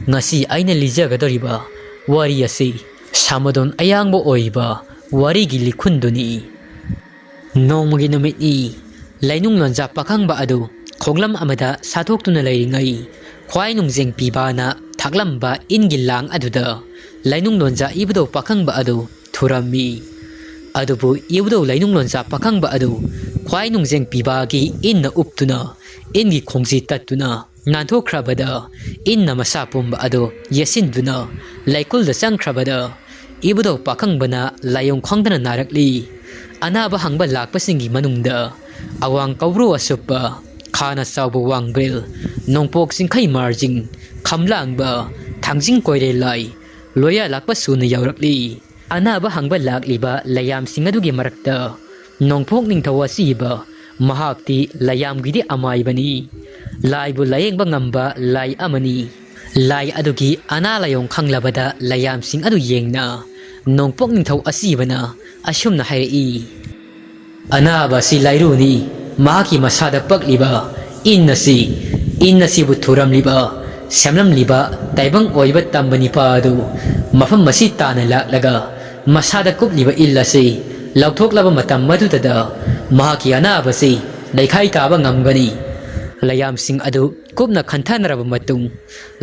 ꯉꯁꯤ ꯑꯩꯅ ꯂꯤꯖꯒꯗꯧꯔꯤꯕ ꯋꯥꯔꯤ ꯑꯁꯤ ꯁꯥꯃꯗꯣꯟ ꯑꯌꯥꯡꯕ ꯑꯣꯏꯕ ꯋꯥꯔꯤꯒꯤ ꯂꯤꯈꯨꯟꯗꯨꯅꯤ꯫ ꯅꯣꯡꯃꯒꯤ ꯅꯨꯃꯤꯠꯅꯤ꯫ ꯂꯩꯅꯨꯡ ꯂꯣꯟꯖꯥ ꯄꯥꯈꯪꯕ ꯑꯗꯨ ꯈꯣꯡꯂꯝ ꯑꯃꯗ ꯁꯥꯊꯣꯛꯇꯨꯅ ꯂꯩꯔꯤꯉꯩ, ꯈ꯭ꯋꯥꯏ ꯅꯨꯡꯖꯦꯡ ꯄꯤꯕꯥꯅ ꯊꯥꯛꯂꯝꯕ ꯏꯟꯒꯤ ꯂꯥꯡ ꯑꯗꯨꯗ ꯂꯩꯅꯨꯡ ꯂꯣꯟꯖꯥ ꯏꯕꯨꯙꯧ ꯄꯥꯈꯪꯕ ꯑꯗꯨ ꯊꯨꯔꯝꯃꯤ꯫ ꯑꯗꯨꯕꯨ ꯏꯕꯨꯙꯧ ꯂꯩꯅꯨꯡ ꯂꯣꯟꯖꯥ ꯄꯥꯈꯪꯕ ꯑꯗꯨ ꯈ꯭ꯋꯥꯏ ꯅꯨꯡꯖꯦꯡ ꯄꯤꯕꯥꯒꯤ ꯏꯟꯅ ꯎꯞꯇꯨꯅ, ꯏꯟꯒꯤ ꯈꯣꯡꯖꯤ ꯇꯠꯇꯨꯅ ꯅꯥꯟꯊꯣꯛꯈ꯭ꯔꯕꯗ, ꯏꯟꯅ ꯃꯁꯥ ꯄꯨꯝꯕ ꯑꯗꯨ ꯌꯦꯠꯁꯤꯟꯗꯨꯅ ꯂꯩꯀꯨꯜꯗ ꯆꯪꯈ꯭ꯔꯕꯗ, ꯏꯕꯨꯙꯧ ꯄꯥꯈꯪꯕꯅ ꯂꯥꯏꯑꯣꯡ ꯈꯪꯗꯅ ꯅꯥꯔꯛꯂꯤ꯫ ꯑꯅꯥꯕ ꯍꯪꯕ ꯂꯥꯛꯄꯁꯤꯡꯒꯤ ꯃꯅꯨꯡꯗ ꯑꯋꯥꯡ ꯀꯧꯕ꯭ꯔꯨ ꯑꯁꯨꯞꯄ, ꯈꯥꯅ ꯆꯥꯎꯕ ꯋꯥꯡꯕ꯭ꯔꯦꯜ, ꯅꯣꯡꯄꯣꯛ ꯆꯤꯡꯈꯩ ꯃꯥꯔꯖꯤꯡ, ꯈꯝꯂꯥꯡꯕ, ꯊꯥꯡꯖꯤꯡ ꯀꯣꯏꯔꯦꯜ ꯂꯥꯏ, ꯂꯣꯌꯥ ꯂꯥꯛꯄ ꯁꯨꯅ ꯌꯥꯎꯔꯛꯂꯤ꯫ ꯑꯅꯥꯕ ꯍꯪꯕ ꯂꯥꯛꯂꯤꯕ ꯂꯩꯌꯥꯝꯁꯤꯡ ꯑꯗꯨꯒꯤ ꯃꯔꯛꯇ ꯅꯣꯡꯄꯣꯛ ꯅꯤꯡꯊꯧ ꯑꯁꯤꯕ, ꯃꯍꯥꯛꯇꯤ ꯂꯩꯌꯥꯝꯒꯤꯗꯤ ꯑꯃꯥꯏꯕꯅꯤ꯫ ꯂꯥꯏꯕꯨ ꯂꯥꯌꯦꯡꯕ ꯉꯝꯕ ꯂꯥꯏ ꯑꯃꯅꯤ꯫ ꯂꯥꯏ ꯑꯗꯨꯒꯤ ꯑꯅꯥ ꯂꯥꯏꯑꯣꯡ ꯈꯪꯂꯕꯗ ꯂꯩꯌꯥꯝꯁꯤꯡ ꯑꯗꯨ ꯌꯦꯡꯅ ꯅꯣꯡꯄꯣꯛ ꯅꯤꯡꯊꯧ ꯑꯁꯤꯕꯅ ꯑꯁꯨꯝꯅ ꯍꯥꯏꯔꯛꯏ, "ꯑꯅꯥꯕ ꯑꯁꯤ ꯂꯥꯏꯔꯨꯅꯤ꯫ ꯃꯍꯥꯛꯀꯤ ꯃꯁꯥꯗ ꯄꯛꯂꯤꯕ ꯏꯟ ꯑꯁꯤ, ꯏꯟ ꯑꯁꯤꯕꯨ ꯊꯨꯔꯝꯂꯤꯕ, ꯁꯦꯝꯂꯝꯂꯤꯕ ꯇꯥꯏꯕꯪ ꯑꯣꯏꯕ ꯇꯝꯕ ꯅꯤꯄꯥ ꯑꯗꯨ ꯃꯐꯝ ꯑꯁꯤ ꯇꯥꯅ ꯂꯥꯛꯂꯒ ꯃꯁꯥꯗ ꯀꯨꯞꯂꯤꯕ ꯏꯜ ꯑꯁꯤ ꯂꯧꯊꯣꯛꯂꯕ ꯃꯇꯝ ꯑꯗꯨꯗꯗ ꯃꯍꯥꯛꯀꯤ ꯑꯅꯥꯕꯁꯤ ꯂꯩꯈꯥꯏ ꯇꯥꯕ ꯉꯝꯒꯅꯤ꯫" ꯂꯩꯌꯥꯝꯁꯤꯡ ꯑꯗꯨ ꯀꯨꯞꯅ ꯈꯟꯊꯅꯔꯕ ꯃꯇꯨꯡ,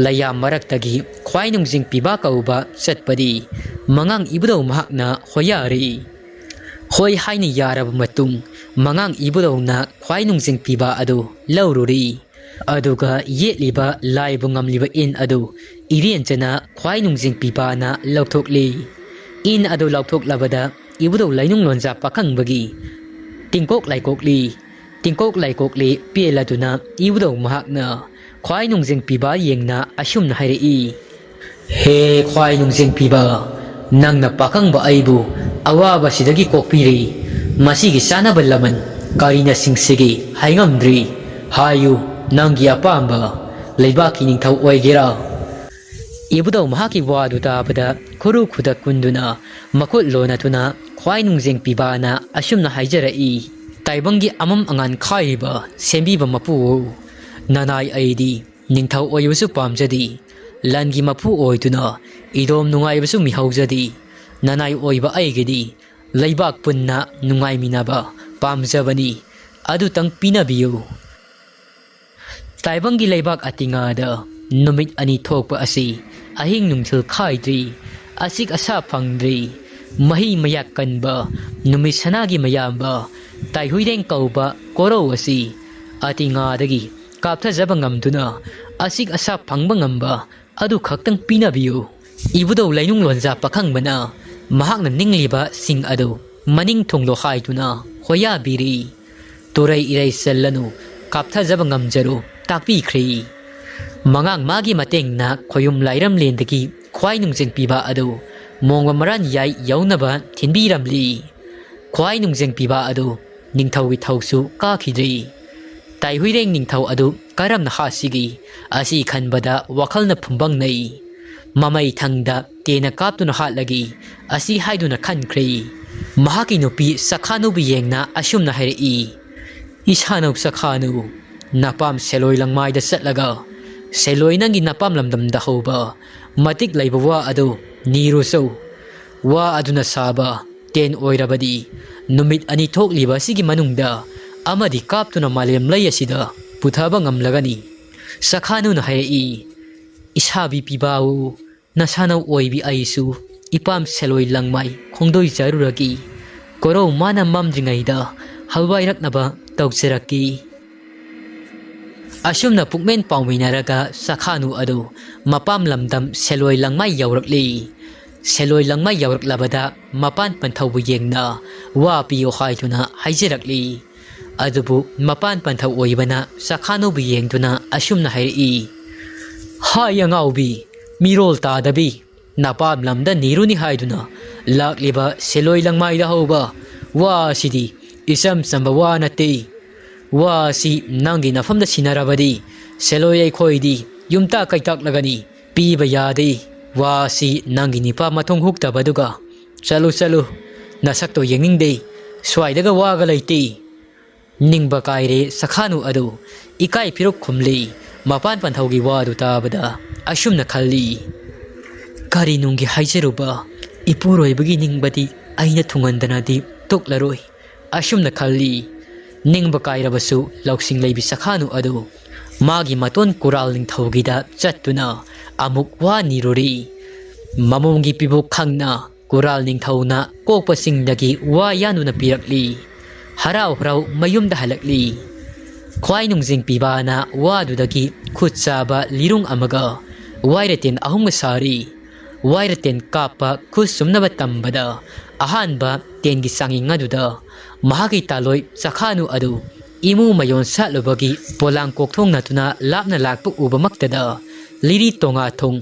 ꯂꯩꯌꯥꯝ ꯃꯔꯛꯇꯒꯤ ꯈ꯭ꯋꯥꯏ ꯅꯨꯡꯖꯤꯡ ꯄꯤꯕ ꯀꯧꯕ ꯆꯠꯄꯗꯤ ꯃꯉꯥꯡ ꯏꯕꯨꯙꯧ ꯃꯍꯥꯛꯅ ꯍꯣꯌꯥꯔꯤ꯫ ꯍꯣꯏ ꯍꯥꯏꯅ ꯌꯥꯔꯕ ꯃꯇꯨꯡ, ꯃꯉꯥꯡ ꯏꯕꯨꯙꯧꯅ ꯈ꯭ꯋꯥꯏ ꯅꯨꯡꯖꯤꯡ ꯄꯤꯕ ꯑꯗꯨ ꯂꯧꯔꯨꯔꯤ꯫ ꯑꯗꯨꯒ ꯌꯦꯠꯂꯤꯕ ꯂꯥꯏꯕꯨ ꯉꯝꯂꯤꯕ ꯏꯟ ꯑꯗꯨ ꯏꯔꯦꯟꯖꯅ ꯈ꯭ꯋꯥꯏ ꯅꯨꯡꯖꯤꯡ ꯄꯤꯕꯥꯅ ꯂꯧꯊꯣꯛꯂꯤ꯫ ꯏꯟ ꯑꯗꯨ ꯂꯧꯊꯣꯛꯂꯕꯗ ꯏꯕꯨꯙꯧ ꯂꯩꯅꯨꯡ ꯂꯣꯟꯖꯥ ꯄꯥꯈꯪꯕꯒꯤ ꯇꯤꯡꯀꯣꯛ ꯂꯥꯏꯀꯣꯛꯂꯤ꯫ ꯇꯤꯡꯀꯣꯛ ꯂꯥꯏꯀꯣꯛꯂꯤ ꯄꯦꯜꯂꯗꯨꯅ ꯏꯕꯨꯙꯧ ꯃꯍꯥꯛꯅ ꯈ꯭ꯋꯥꯏ ꯅꯨꯡꯖꯤꯡ ꯄꯤꯕ ꯌꯦꯡꯅ ꯑꯁꯨꯝꯅ ꯍꯥꯏꯔꯛꯏ, "ꯍꯦ ꯈ꯭ꯋꯥꯏ ꯅꯨꯡꯖꯤꯡ ꯄꯤꯕ, ꯅꯪꯅ ꯄꯥꯈꯪꯕ ꯑꯩꯕꯨ ꯑꯋꯥꯕꯁꯤꯗꯒꯤ ꯀꯣꯛꯄꯤꯔꯤ꯫ ꯃꯁꯤꯒꯤ ꯆꯥꯅꯕ ꯂꯃꯟ ꯀꯔꯤꯅ ꯁꯤꯡꯁꯤꯒꯦ ꯍꯥꯏꯉꯝꯗ꯭ꯔꯤ꯫ ꯍꯥꯏꯌꯨ, ꯅꯪꯒꯤ ꯑꯄꯥꯝꯕ ꯂꯩꯕꯥꯛꯀꯤ ꯅꯤꯡꯊꯧ ꯑꯣꯏꯒꯦꯔꯥ?" ꯏꯕꯨꯙꯧ ꯃꯍꯥꯛꯀꯤ ꯋꯥꯗꯨ ꯇꯥꯕꯗ ꯈꯨꯔꯨ ꯈꯨꯗꯛ ꯀꯨꯟꯗꯨꯅ ꯃꯈꯨꯠ ꯂꯣꯟꯅꯗꯨꯅ ꯈ꯭ꯋꯥꯏ ꯅꯨꯡꯖꯦꯡ ꯄꯤꯕꯥꯅ ꯑꯁꯨꯝꯅ ꯍꯥꯏꯖꯔꯛꯏ, ꯇꯥꯏꯕꯪꯒꯤ ꯑꯃꯝ ꯑꯉꯥꯟ ꯈꯥꯏꯔꯤꯕ ꯁꯦꯝꯕꯤꯕ ꯃꯄꯨ, ꯅꯅꯥꯏ ꯑꯩꯗꯤ ꯅꯤꯡꯊꯧ ꯑꯣꯏꯕꯁꯨ ꯄꯥꯝꯖꯗꯦ, ꯂꯟꯒꯤ ꯃꯄꯨ ꯑꯣꯏꯗꯨꯅ ꯏꯗꯣꯝ ꯅꯨꯡꯉꯥꯏꯕꯁꯨ ꯃꯤꯍꯧꯖꯗꯦ꯫ ꯅꯅꯥꯏ ꯑꯣꯏꯕ ꯑꯩꯒꯤꯗꯤ ꯂꯩꯕꯥꯛ ꯄꯨꯟꯅ ꯅꯨꯡꯉꯥꯏꯃꯤꯟꯅꯕ ꯄꯥꯝꯖꯕꯅꯤ꯫ ꯑꯗꯨꯇꯪ ꯄꯤꯅꯕꯤꯌꯨ꯫ ꯇꯥꯏꯕꯪꯒꯤ ꯂꯩꯕꯥꯛ ꯑꯇꯤꯉꯥꯗ ꯅꯨꯃꯤꯠ ꯑꯅꯤ ꯊꯣꯛꯄ ꯑꯁꯤ ꯑꯍꯤꯡ ꯅꯨꯡꯊꯤꯜ ꯈꯥꯏꯗ꯭ꯔꯤ, ꯑꯁꯤꯛ ꯑꯁꯥ ꯐꯪꯗ꯭ꯔꯤ, ꯃꯍꯤ ꯃꯌꯥꯛ ꯀꯟꯕ ꯅꯨꯃꯤꯠ ꯁꯅꯥꯒꯤ ꯃꯌꯥꯝꯕ ꯇꯥꯏꯍꯨꯏꯔꯦꯡ ꯀꯧꯕ ꯀꯣꯔꯧ ꯑꯁꯤ ꯑꯇꯤꯉꯥꯗꯒꯤ ꯀꯥꯞꯊꯖꯕ ꯉꯝꯗꯨꯅ ꯑꯁꯤꯛ ꯑꯁꯥ ꯐꯪꯕ ꯉꯝꯕ ꯑꯗꯨ ꯈꯛꯇꯪ ꯄꯤꯅꯕꯤꯌꯨ꯫ ꯏꯕꯨꯙꯧ ꯂꯩꯅꯨꯡ ꯂꯣꯟꯖꯥ ꯄꯥꯈꯪꯕꯅ ꯃꯍꯥꯛꯅ ꯅꯤꯡꯂꯤꯕꯁꯤꯡ ꯑꯗꯨ ꯃꯅꯤꯡ ꯊꯨꯡꯂꯣ ꯍꯥꯏꯗꯨꯅ ꯍꯣꯌꯥꯕꯤꯔꯤ꯫ ꯇꯨꯔꯩ ꯏꯔꯩ ꯆꯜꯂꯅꯨ, ꯀꯥꯞꯊꯖꯕ ꯉꯝꯖꯔꯨ ꯇꯥꯛꯄꯤꯈ꯭ꯔꯦ꯫ ꯃꯉꯥꯡ ꯃꯥꯒꯤ ꯃꯇꯦꯡꯅ ꯈꯣꯌꯨꯝ ꯂꯥꯏꯔꯝꯂꯦꯟꯗꯒꯤ ꯈ꯭ꯋꯥꯏ ꯅꯨꯡꯖꯦꯡ ꯄꯤꯕ ꯑꯗꯨ ꯃꯣꯡꯕ ꯃꯔꯥꯟ ꯌꯥꯏ ꯌꯧꯅꯕ ꯊꯤꯟꯕꯤꯔꯝꯂꯤ꯫ ꯈ꯭ꯋꯥꯏ ꯅꯨꯡꯖꯦꯡ ꯄꯤꯕ ꯑꯗꯨ ꯅꯤꯡꯊꯧꯒꯤ ꯊꯧꯁꯨ ꯀꯥꯈꯤꯗ꯭ꯔꯤ꯫ ꯇꯥꯏꯍꯨꯏꯔꯦꯡ ꯅꯤꯡꯊꯧ ꯑꯗꯨ ꯀꯔꯝꯅ ꯍꯥꯠꯁꯤꯒꯦ? ꯑꯁꯤ ꯈꯟꯕꯗ ꯋꯥꯈꯜꯅ ꯐꯨꯝꯕꯪꯅꯩ꯫ ꯃꯃꯩ ꯊꯪꯗ ꯇꯦꯟꯅ ꯀꯥꯞꯇꯨꯅ ꯍꯥꯠꯂꯒꯦ ꯑꯁꯤ ꯍꯥꯏꯗꯨꯅ ꯈꯟꯈ꯭ꯔꯦ꯫ ꯃꯍꯥꯛꯀꯤ ꯅꯨꯄꯤ ꯁꯈꯥꯅꯨꯕꯨ ꯌꯦꯡꯅ ꯑꯁꯨꯝꯅ ꯍꯥꯏꯔꯛꯏ, "ꯏꯁꯥꯅꯧ ꯁꯈꯥꯅꯨ, ꯅꯄꯥꯝ ꯁꯦꯂꯣꯏ ꯂꯪꯃꯥꯏꯗ ꯆꯠꯂꯒ ꯁꯦꯂꯣꯏ ꯅꯪꯒꯤ ꯅꯄꯥꯝ ꯂꯝꯗꯝꯗ ꯍꯧꯕ ꯃꯇꯤꯛ ꯂꯩꯕ ꯋꯥ ꯑꯗꯨ ꯅꯤꯔꯨꯆꯧ꯫ ꯋꯥ ꯑꯗꯨꯅ ꯁꯥꯕ ꯇꯦꯟ ꯑꯣꯏꯔꯕꯗꯤ ꯅꯨꯃꯤꯠ ꯑꯅꯤ ꯊꯣꯛꯂꯤꯕ ꯑꯁꯤꯒꯤ ꯃꯅꯨꯡꯗ ꯑꯃꯗꯤ ꯀꯥꯞꯇꯨꯅ ꯃꯥꯂꯦꯝ ꯂꯩ ꯑꯁꯤꯗ ꯄꯨꯊꯕ ꯉꯝꯂꯒꯅꯤ꯫" ꯁꯈꯥꯅꯨꯅ ꯍꯥꯏꯔꯛꯏ, "ꯏꯁꯥꯕꯤ ꯄꯤꯕꯥꯎ, ꯅꯁꯥꯅꯧ ꯑꯣꯏꯕꯤ ꯑꯩꯁꯨ ꯏꯄꯥꯝ ꯁꯦꯂꯣꯏ ꯂꯪꯃꯥꯏ ꯈꯣꯡꯗꯣꯏꯖꯔꯨꯔꯒꯦ꯫ ꯀꯣꯔꯧ ꯃꯥꯅ ꯃꯝꯗ꯭ꯔꯤꯉꯩꯗ ꯍꯜꯋꯥꯏꯔꯛꯅꯕ ꯇꯧꯖꯔꯛꯀꯦ꯫" ꯑꯁꯨꯝꯅ ꯄꯨꯛꯃꯦꯟ ꯄꯥꯎꯃꯤꯟꯅꯔꯒ ꯁꯈꯥꯅꯨ ꯑꯗꯨ ꯃꯄꯥꯝ ꯂꯝꯗꯝ ꯁꯦꯂꯣꯏ ꯂꯪꯃꯥꯏ ꯌꯧꯔꯛꯂꯤ꯫ ꯁꯦꯂꯣꯏ ꯂꯪꯃꯥꯏ ꯌꯧꯔꯛꯂꯕꯗ ꯃꯄꯥꯟ ꯄꯟꯊꯧꯕ ꯌꯦꯡꯅ ꯋꯥ ꯄꯤꯌꯨ ꯍꯥꯏꯗꯨꯅ ꯍꯥꯏꯖꯔꯛꯂꯤ꯫ ꯑꯗꯨꯕꯨ ꯃꯄꯥꯟ ꯄꯟꯊꯧ ꯑꯣꯏꯕꯅ ꯁꯈꯥꯅꯨꯕꯨ ꯌꯦꯡꯗꯨꯅ ꯑꯁꯨꯝꯅ ꯍꯥꯏꯔꯛꯏ, "ꯍꯥꯏ ꯑꯉꯥꯎꯕꯤ, ꯃꯤꯔꯣꯜ ꯇꯥꯗꯕꯤ, ꯅꯄꯥꯝ ꯂꯝꯗ ꯅꯤꯔꯨꯅꯤ ꯍꯥꯏꯗꯨꯅ ꯂꯥꯛꯂꯤꯕ ꯁꯦꯂꯣꯏ ꯂꯪꯃꯥꯏꯗ ꯍꯧꯕ ꯋꯥ ꯑꯁꯤꯗꯤ ꯏꯆꯝ ꯆꯝꯕ ꯋꯥ ꯅꯠꯇꯦ꯫ ꯋꯥ ꯑꯁꯤ ꯅꯪꯒꯤ ꯅꯐꯝꯗ ꯁꯤꯟꯅꯔꯕꯗꯤ ꯁꯦꯂꯣꯏ ꯑꯩꯈꯣꯏꯗꯤ ꯌꯨꯝꯇꯥꯛ ꯀꯩꯇꯥꯛꯂꯒꯅꯤ꯫ ꯄꯤꯕ ꯌꯥꯗꯦ꯫ ꯋꯥ ꯑꯁꯤ ꯅꯪꯒꯤ ꯅꯤꯄꯥ ꯃꯊꯣꯡ ꯍꯨꯛꯇꯕꯗꯨꯒ꯫ ꯆꯠꯂꯨ, ꯆꯠꯂꯨ꯫ ꯅꯁꯛꯇꯣ ꯌꯦꯡꯅꯤꯡꯗꯦ꯫ ꯁ꯭ꯋꯥꯏꯗꯒ ꯋꯥꯒ ꯂꯩꯇꯦ꯫ ꯅꯤꯡꯕ ꯀꯥꯏꯔꯦ ꯁꯈꯥꯅꯨ ꯑꯗꯨ ꯏꯀꯥꯏ ꯐꯤꯔꯨꯛ ꯈꯨꯝꯂꯤ꯫ ꯃꯄꯥꯟ ꯄꯟꯊꯧꯒꯤ ꯋꯥ ꯑꯗꯨ ꯇꯥꯕꯗ ꯑꯁꯨꯝꯅ ꯈꯜꯂꯤ, "ꯀꯔꯤ ꯅꯨꯡꯒꯤ ꯍꯥꯏꯖꯔꯨꯕ, ꯏꯄꯨꯔꯣꯏꯕꯒꯤ ꯅꯤꯡꯕꯗꯤ ꯑꯩꯅ ꯊꯨꯡꯍꯟꯗꯅꯗꯤ ꯇꯣꯛꯂꯔꯣꯏ"꯫ ꯑꯁꯨꯝꯅ ꯈꯜꯂꯤ꯫ ꯅꯤꯡꯕ ꯀꯥꯏꯔꯕꯁꯨ ꯂꯧꯁꯤꯡ ꯂꯩꯕꯤ ꯁꯈꯥꯅꯨ ꯑꯗꯨ ꯃꯥꯒꯤ ꯃꯇꯣꯟ ꯀꯨꯔꯥꯜ ꯅꯤꯡꯊꯧꯒꯤꯗ ꯆꯠꯇꯨꯅ ꯑꯃꯨꯛ ꯋꯥ ꯅꯤꯔꯨꯔꯤ꯫ ꯃꯃꯣꯝꯒꯤ ꯄꯤꯕꯨ ꯈꯪꯅ ꯀꯨꯔꯥꯜ ꯅꯤꯡꯊꯧꯅ ꯀꯣꯛꯄꯁꯤꯡꯗꯒꯤ ꯋꯥ ꯌꯥꯟꯗꯨꯅ ꯄꯤꯔꯛꯂꯤ꯫ ꯍꯔꯥꯎ ꯍꯔꯥꯎ ꯃꯌꯨꯝꯗ ꯍꯜꯂꯛꯂꯤ꯫ ꯈ꯭ꯋꯥꯏ ꯅꯨꯡꯖꯤꯡ ꯄꯤꯕꯥꯅ ꯋꯥꯗꯨꯗꯒꯤ ꯈꯨꯠ ꯆꯥꯕ ꯂꯤꯔꯨꯡ ꯑꯃꯒ ꯋꯥꯏꯔꯇꯦꯟ ꯑꯍꯨꯝꯒ ꯁꯥꯔꯤ꯫ ꯋꯥꯏꯔꯇꯦꯟ ꯀꯥꯞꯄ ꯈꯨꯠ ꯁꯨꯝꯅꯕ ꯇꯝꯕꯗ ꯑꯍꯥꯟꯕ ꯇꯦꯟꯒꯤ ꯆꯥꯡꯌꯦꯡ ꯑꯗꯨꯗ ꯃꯍꯥꯛꯀꯤ ꯇꯥꯂꯣꯏ ꯆꯈꯥꯅꯨ ꯑꯗꯨ ꯏꯃꯨ ꯃꯌꯣꯟ ꯁꯥꯠꯂꯨꯕꯒꯤ ꯄꯣꯂꯥꯡ ꯀꯣꯛꯊꯣꯡ ꯅꯠꯇꯨꯅ ꯂꯥꯞꯅ ꯂꯥꯛꯄ ꯎꯕꯃꯛꯇꯗ ꯂꯤꯔꯤ ꯇꯣꯉꯥꯊꯣꯡ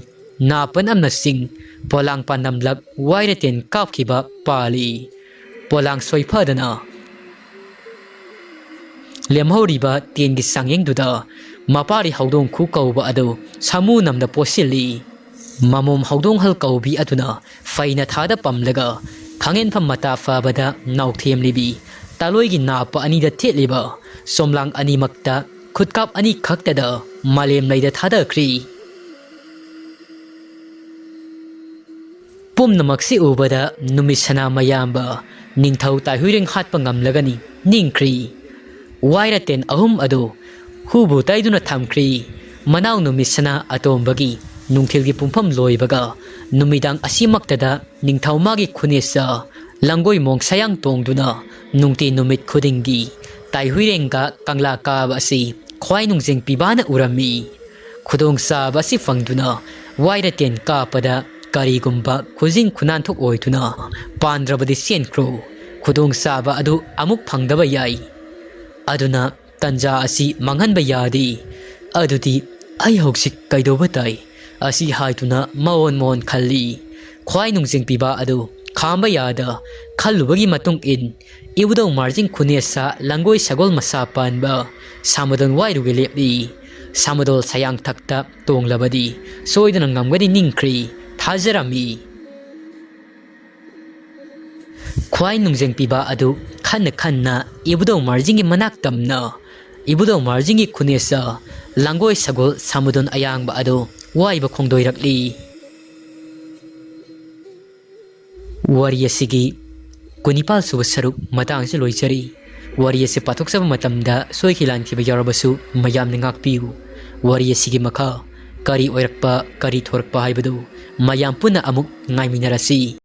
ꯅꯥꯄꯟ ꯑꯃꯅ ꯆꯤꯡ, ꯄꯣꯂꯥꯡ ꯄꯥꯟꯗꯝꯂꯛ ꯋꯥꯏꯔꯇꯦꯟ ꯀꯥꯞꯈꯤꯕ ꯄꯥꯜꯂꯤ꯫ ꯄꯣꯂꯥꯡ ꯁꯣꯏꯐꯗꯅ ꯂꯦꯝꯍꯧꯔꯤꯕ ꯇꯦꯟꯒꯤ ꯆꯥꯡꯌꯦꯡꯗꯨꯗ ꯃꯄꯥꯔꯤ ꯍꯧꯗꯣꯡ ꯈꯨ ꯀꯧꯕ ꯑꯗꯨ ꯁꯥꯃꯨ ꯅꯝꯗ ꯄꯣꯠꯁꯤꯜꯂꯤ꯫ ꯃꯃꯣꯝ ꯍꯧꯗꯣꯡ ꯍꯜ ꯀꯧꯕꯤ ꯑꯗꯨꯅ ꯐꯩꯅ ꯊꯥꯗ ꯄꯝꯂꯒ ꯈꯥꯡꯉꯦꯟꯐꯝ ꯃꯇꯥ ꯐꯕꯗ ꯅꯥꯎꯊꯦꯝꯂꯤꯕꯤ ꯇꯥꯂꯣꯏꯒꯤ ꯅꯥꯄ ꯑꯅꯤꯗ ꯊꯦꯠꯂꯤꯕ ꯆꯣꯝꯂꯥꯡ ꯑꯅꯤꯃꯛꯇ ꯈꯨꯠꯀꯥꯞ ꯑꯅꯤ ꯈꯛꯇꯗ ꯃꯥꯂꯦꯝ ꯂꯩꯗ ꯊꯥꯗꯈ꯭ꯔꯤ꯫ ꯄꯨꯝꯅꯃꯛꯁꯤ ꯎꯕꯗ ꯅꯨꯃꯤꯠ ꯁꯅꯥ ꯃꯌꯥꯝꯕ ꯅꯤꯡꯊꯧ ꯇꯥꯏꯍꯨꯏꯔꯦꯡ ꯍꯥꯠꯄ ꯉꯝꯂꯒꯅꯤ ꯅꯤꯡꯈ꯭ꯔꯤ꯫ ꯋꯥꯏꯔꯇꯦꯟ ꯑꯍꯨꯝ ꯑꯗꯨ ꯍꯨꯕꯨ ꯇꯩꯗꯨꯅ ꯊꯝꯈ꯭ꯔꯤ꯫ ꯃꯅꯥꯎ ꯅꯨꯃꯤꯠ ꯁꯅꯥ ꯑꯇꯣꯝꯕꯒꯤ ꯅꯨꯡꯊꯤꯜꯒꯤ ꯄꯨꯡꯐꯝ ꯂꯣꯏꯕꯒ ꯅꯨꯃꯤꯗꯥꯡ ꯑꯁꯤꯃꯛꯇꯗ ꯅꯤꯡꯊꯧ ꯃꯥꯒꯤ ꯈꯨꯅꯦꯁ ꯂꯪꯒꯣꯏ ꯃꯣꯡ ꯁꯌꯥꯡ ꯇꯣꯡꯗꯨꯅ ꯅꯨꯡꯇꯤ ꯅꯨꯃꯤꯠ ꯈꯨꯗꯤꯡꯒꯤ ꯇꯥꯏꯍꯨꯏꯔꯦꯡꯒ ꯀꯪꯂꯥ ꯀꯥꯕ ꯑꯁꯤ ꯈ꯭ꯋꯥꯏ ꯅꯨꯡꯖꯤꯡ ꯄꯤꯕꯥꯅ ꯎꯔꯝꯃꯤ꯫ ꯈꯨꯗꯣꯡꯆꯥꯕ ꯑꯁꯤ ꯐꯪꯗꯨꯅ ꯋꯥꯏꯔꯇꯦꯟ ꯀꯥꯞꯄꯗ ꯀꯔꯤꯒꯨꯝꯕ ꯈꯨꯖꯤꯡ ꯈꯨꯅꯥꯟꯊꯣꯛ ꯑꯣꯏꯗꯨꯅ ꯄꯥꯟꯗ꯭ꯔꯕꯗꯤ ꯆꯦꯟꯈ꯭ꯔꯣ꯫ ꯈꯨꯗꯣꯡꯆꯥꯕ ꯑꯗꯨ ꯑꯃꯨꯛ ꯐꯪꯗꯕ ꯌꯥꯏ꯫ ꯑꯗꯨꯅ ꯇꯟꯖꯥ ꯑꯁꯤ ꯃꯥꯡꯍꯟꯕ ꯌꯥꯗꯦ꯫ ꯑꯗꯨꯗꯤ ꯑꯩ ꯍꯧꯖꯤꯛ ꯀꯩꯗꯧꯕ ꯇꯥꯏ? ꯑꯁꯤ ꯍꯥꯏꯗꯨꯅ ꯃꯑꯣꯟ ꯃꯑꯣꯟ ꯈꯜꯂꯤ꯫ ꯈ꯭ꯋꯥꯏ ꯅꯨꯡꯖꯤꯡ ꯄꯤꯕ ꯑꯗꯨ ꯈꯥꯝꯕ ꯌꯥꯗ ꯈꯜꯂꯨꯕꯒꯤ ꯃꯇꯨꯡ ꯏꯟ ꯏꯕꯨꯙꯧ ꯃꯥꯔꯖꯤꯡ ꯈꯨꯅꯦꯁꯥ ꯂꯪꯒꯣꯏ ꯁꯒꯣꯜ ꯃꯁꯥ ꯄꯥꯟꯕ ꯁꯥꯃꯗꯣꯟ ꯋꯥꯏꯔꯨꯒꯦ ꯂꯦꯞꯂꯤ꯫ ꯁꯥꯃꯗꯣꯜ ꯁꯌꯥꯡꯊꯛꯇ ꯇꯣꯡꯂꯕꯗꯤ ꯁꯣꯏꯗꯅ ꯉꯝꯒꯅꯤ ꯅꯤꯡꯈ꯭ꯔꯤ, ꯊꯥꯖꯔꯝꯃꯤ꯫ ꯈ꯭ꯋꯥꯏ ꯅꯨꯡꯖꯦꯡ ꯄꯤꯕ ꯑꯗꯨ ꯈꯟꯅ ꯈꯟꯅ ꯏꯕꯨꯙꯧ ꯃꯍꯥꯔꯥꯖꯒꯤ ꯃꯅꯥꯛ ꯇꯝꯅ ꯏꯕꯨꯙꯧ ꯃꯍꯥꯔꯥꯖꯒꯤ ꯈꯨꯅꯦꯁ ꯂꯥꯡꯒꯣꯏ ꯁꯒꯣꯜ ꯁꯥꯃꯨꯗꯣꯟ ꯑꯌꯥꯡꯕ ꯑꯗꯨ ꯋꯥꯏꯕ ꯈꯣꯡꯗꯣꯏꯔꯛꯂꯤ꯫ ꯋꯥꯔꯤ ꯑꯁꯤꯒꯤ ꯀꯨꯟꯅꯤꯄꯥꯜ ꯁꯨꯕ ꯁꯔꯨꯛ ꯃꯇꯥꯡ ꯑꯁꯤ ꯂꯣꯏꯖꯔꯤ꯫ ꯋꯥꯔꯤ ꯑꯁꯤ ꯄꯥꯊꯣꯛꯆꯕ ꯃꯇꯝꯗ ꯁꯣꯏꯈꯤ ꯂꯥꯟꯈꯤꯕ ꯌꯥꯎꯔꯕꯁꯨ ꯃꯌꯥꯝꯅ ꯉꯥꯛꯄꯤꯌꯨ꯫ ꯋꯥꯔꯤ ꯑꯁꯤꯒꯤ ꯃꯈꯥ ꯀꯔꯤ ꯑꯣꯏꯔꯛꯄ, ꯀꯔꯤ ꯊꯣꯔꯛꯄ ꯍꯥꯏꯕꯗꯨ ꯃꯌꯥꯝ ꯄꯨꯟꯅ ꯑꯃꯨꯛ ꯉꯥꯏꯃꯤꯟꯅꯔꯁꯤ꯫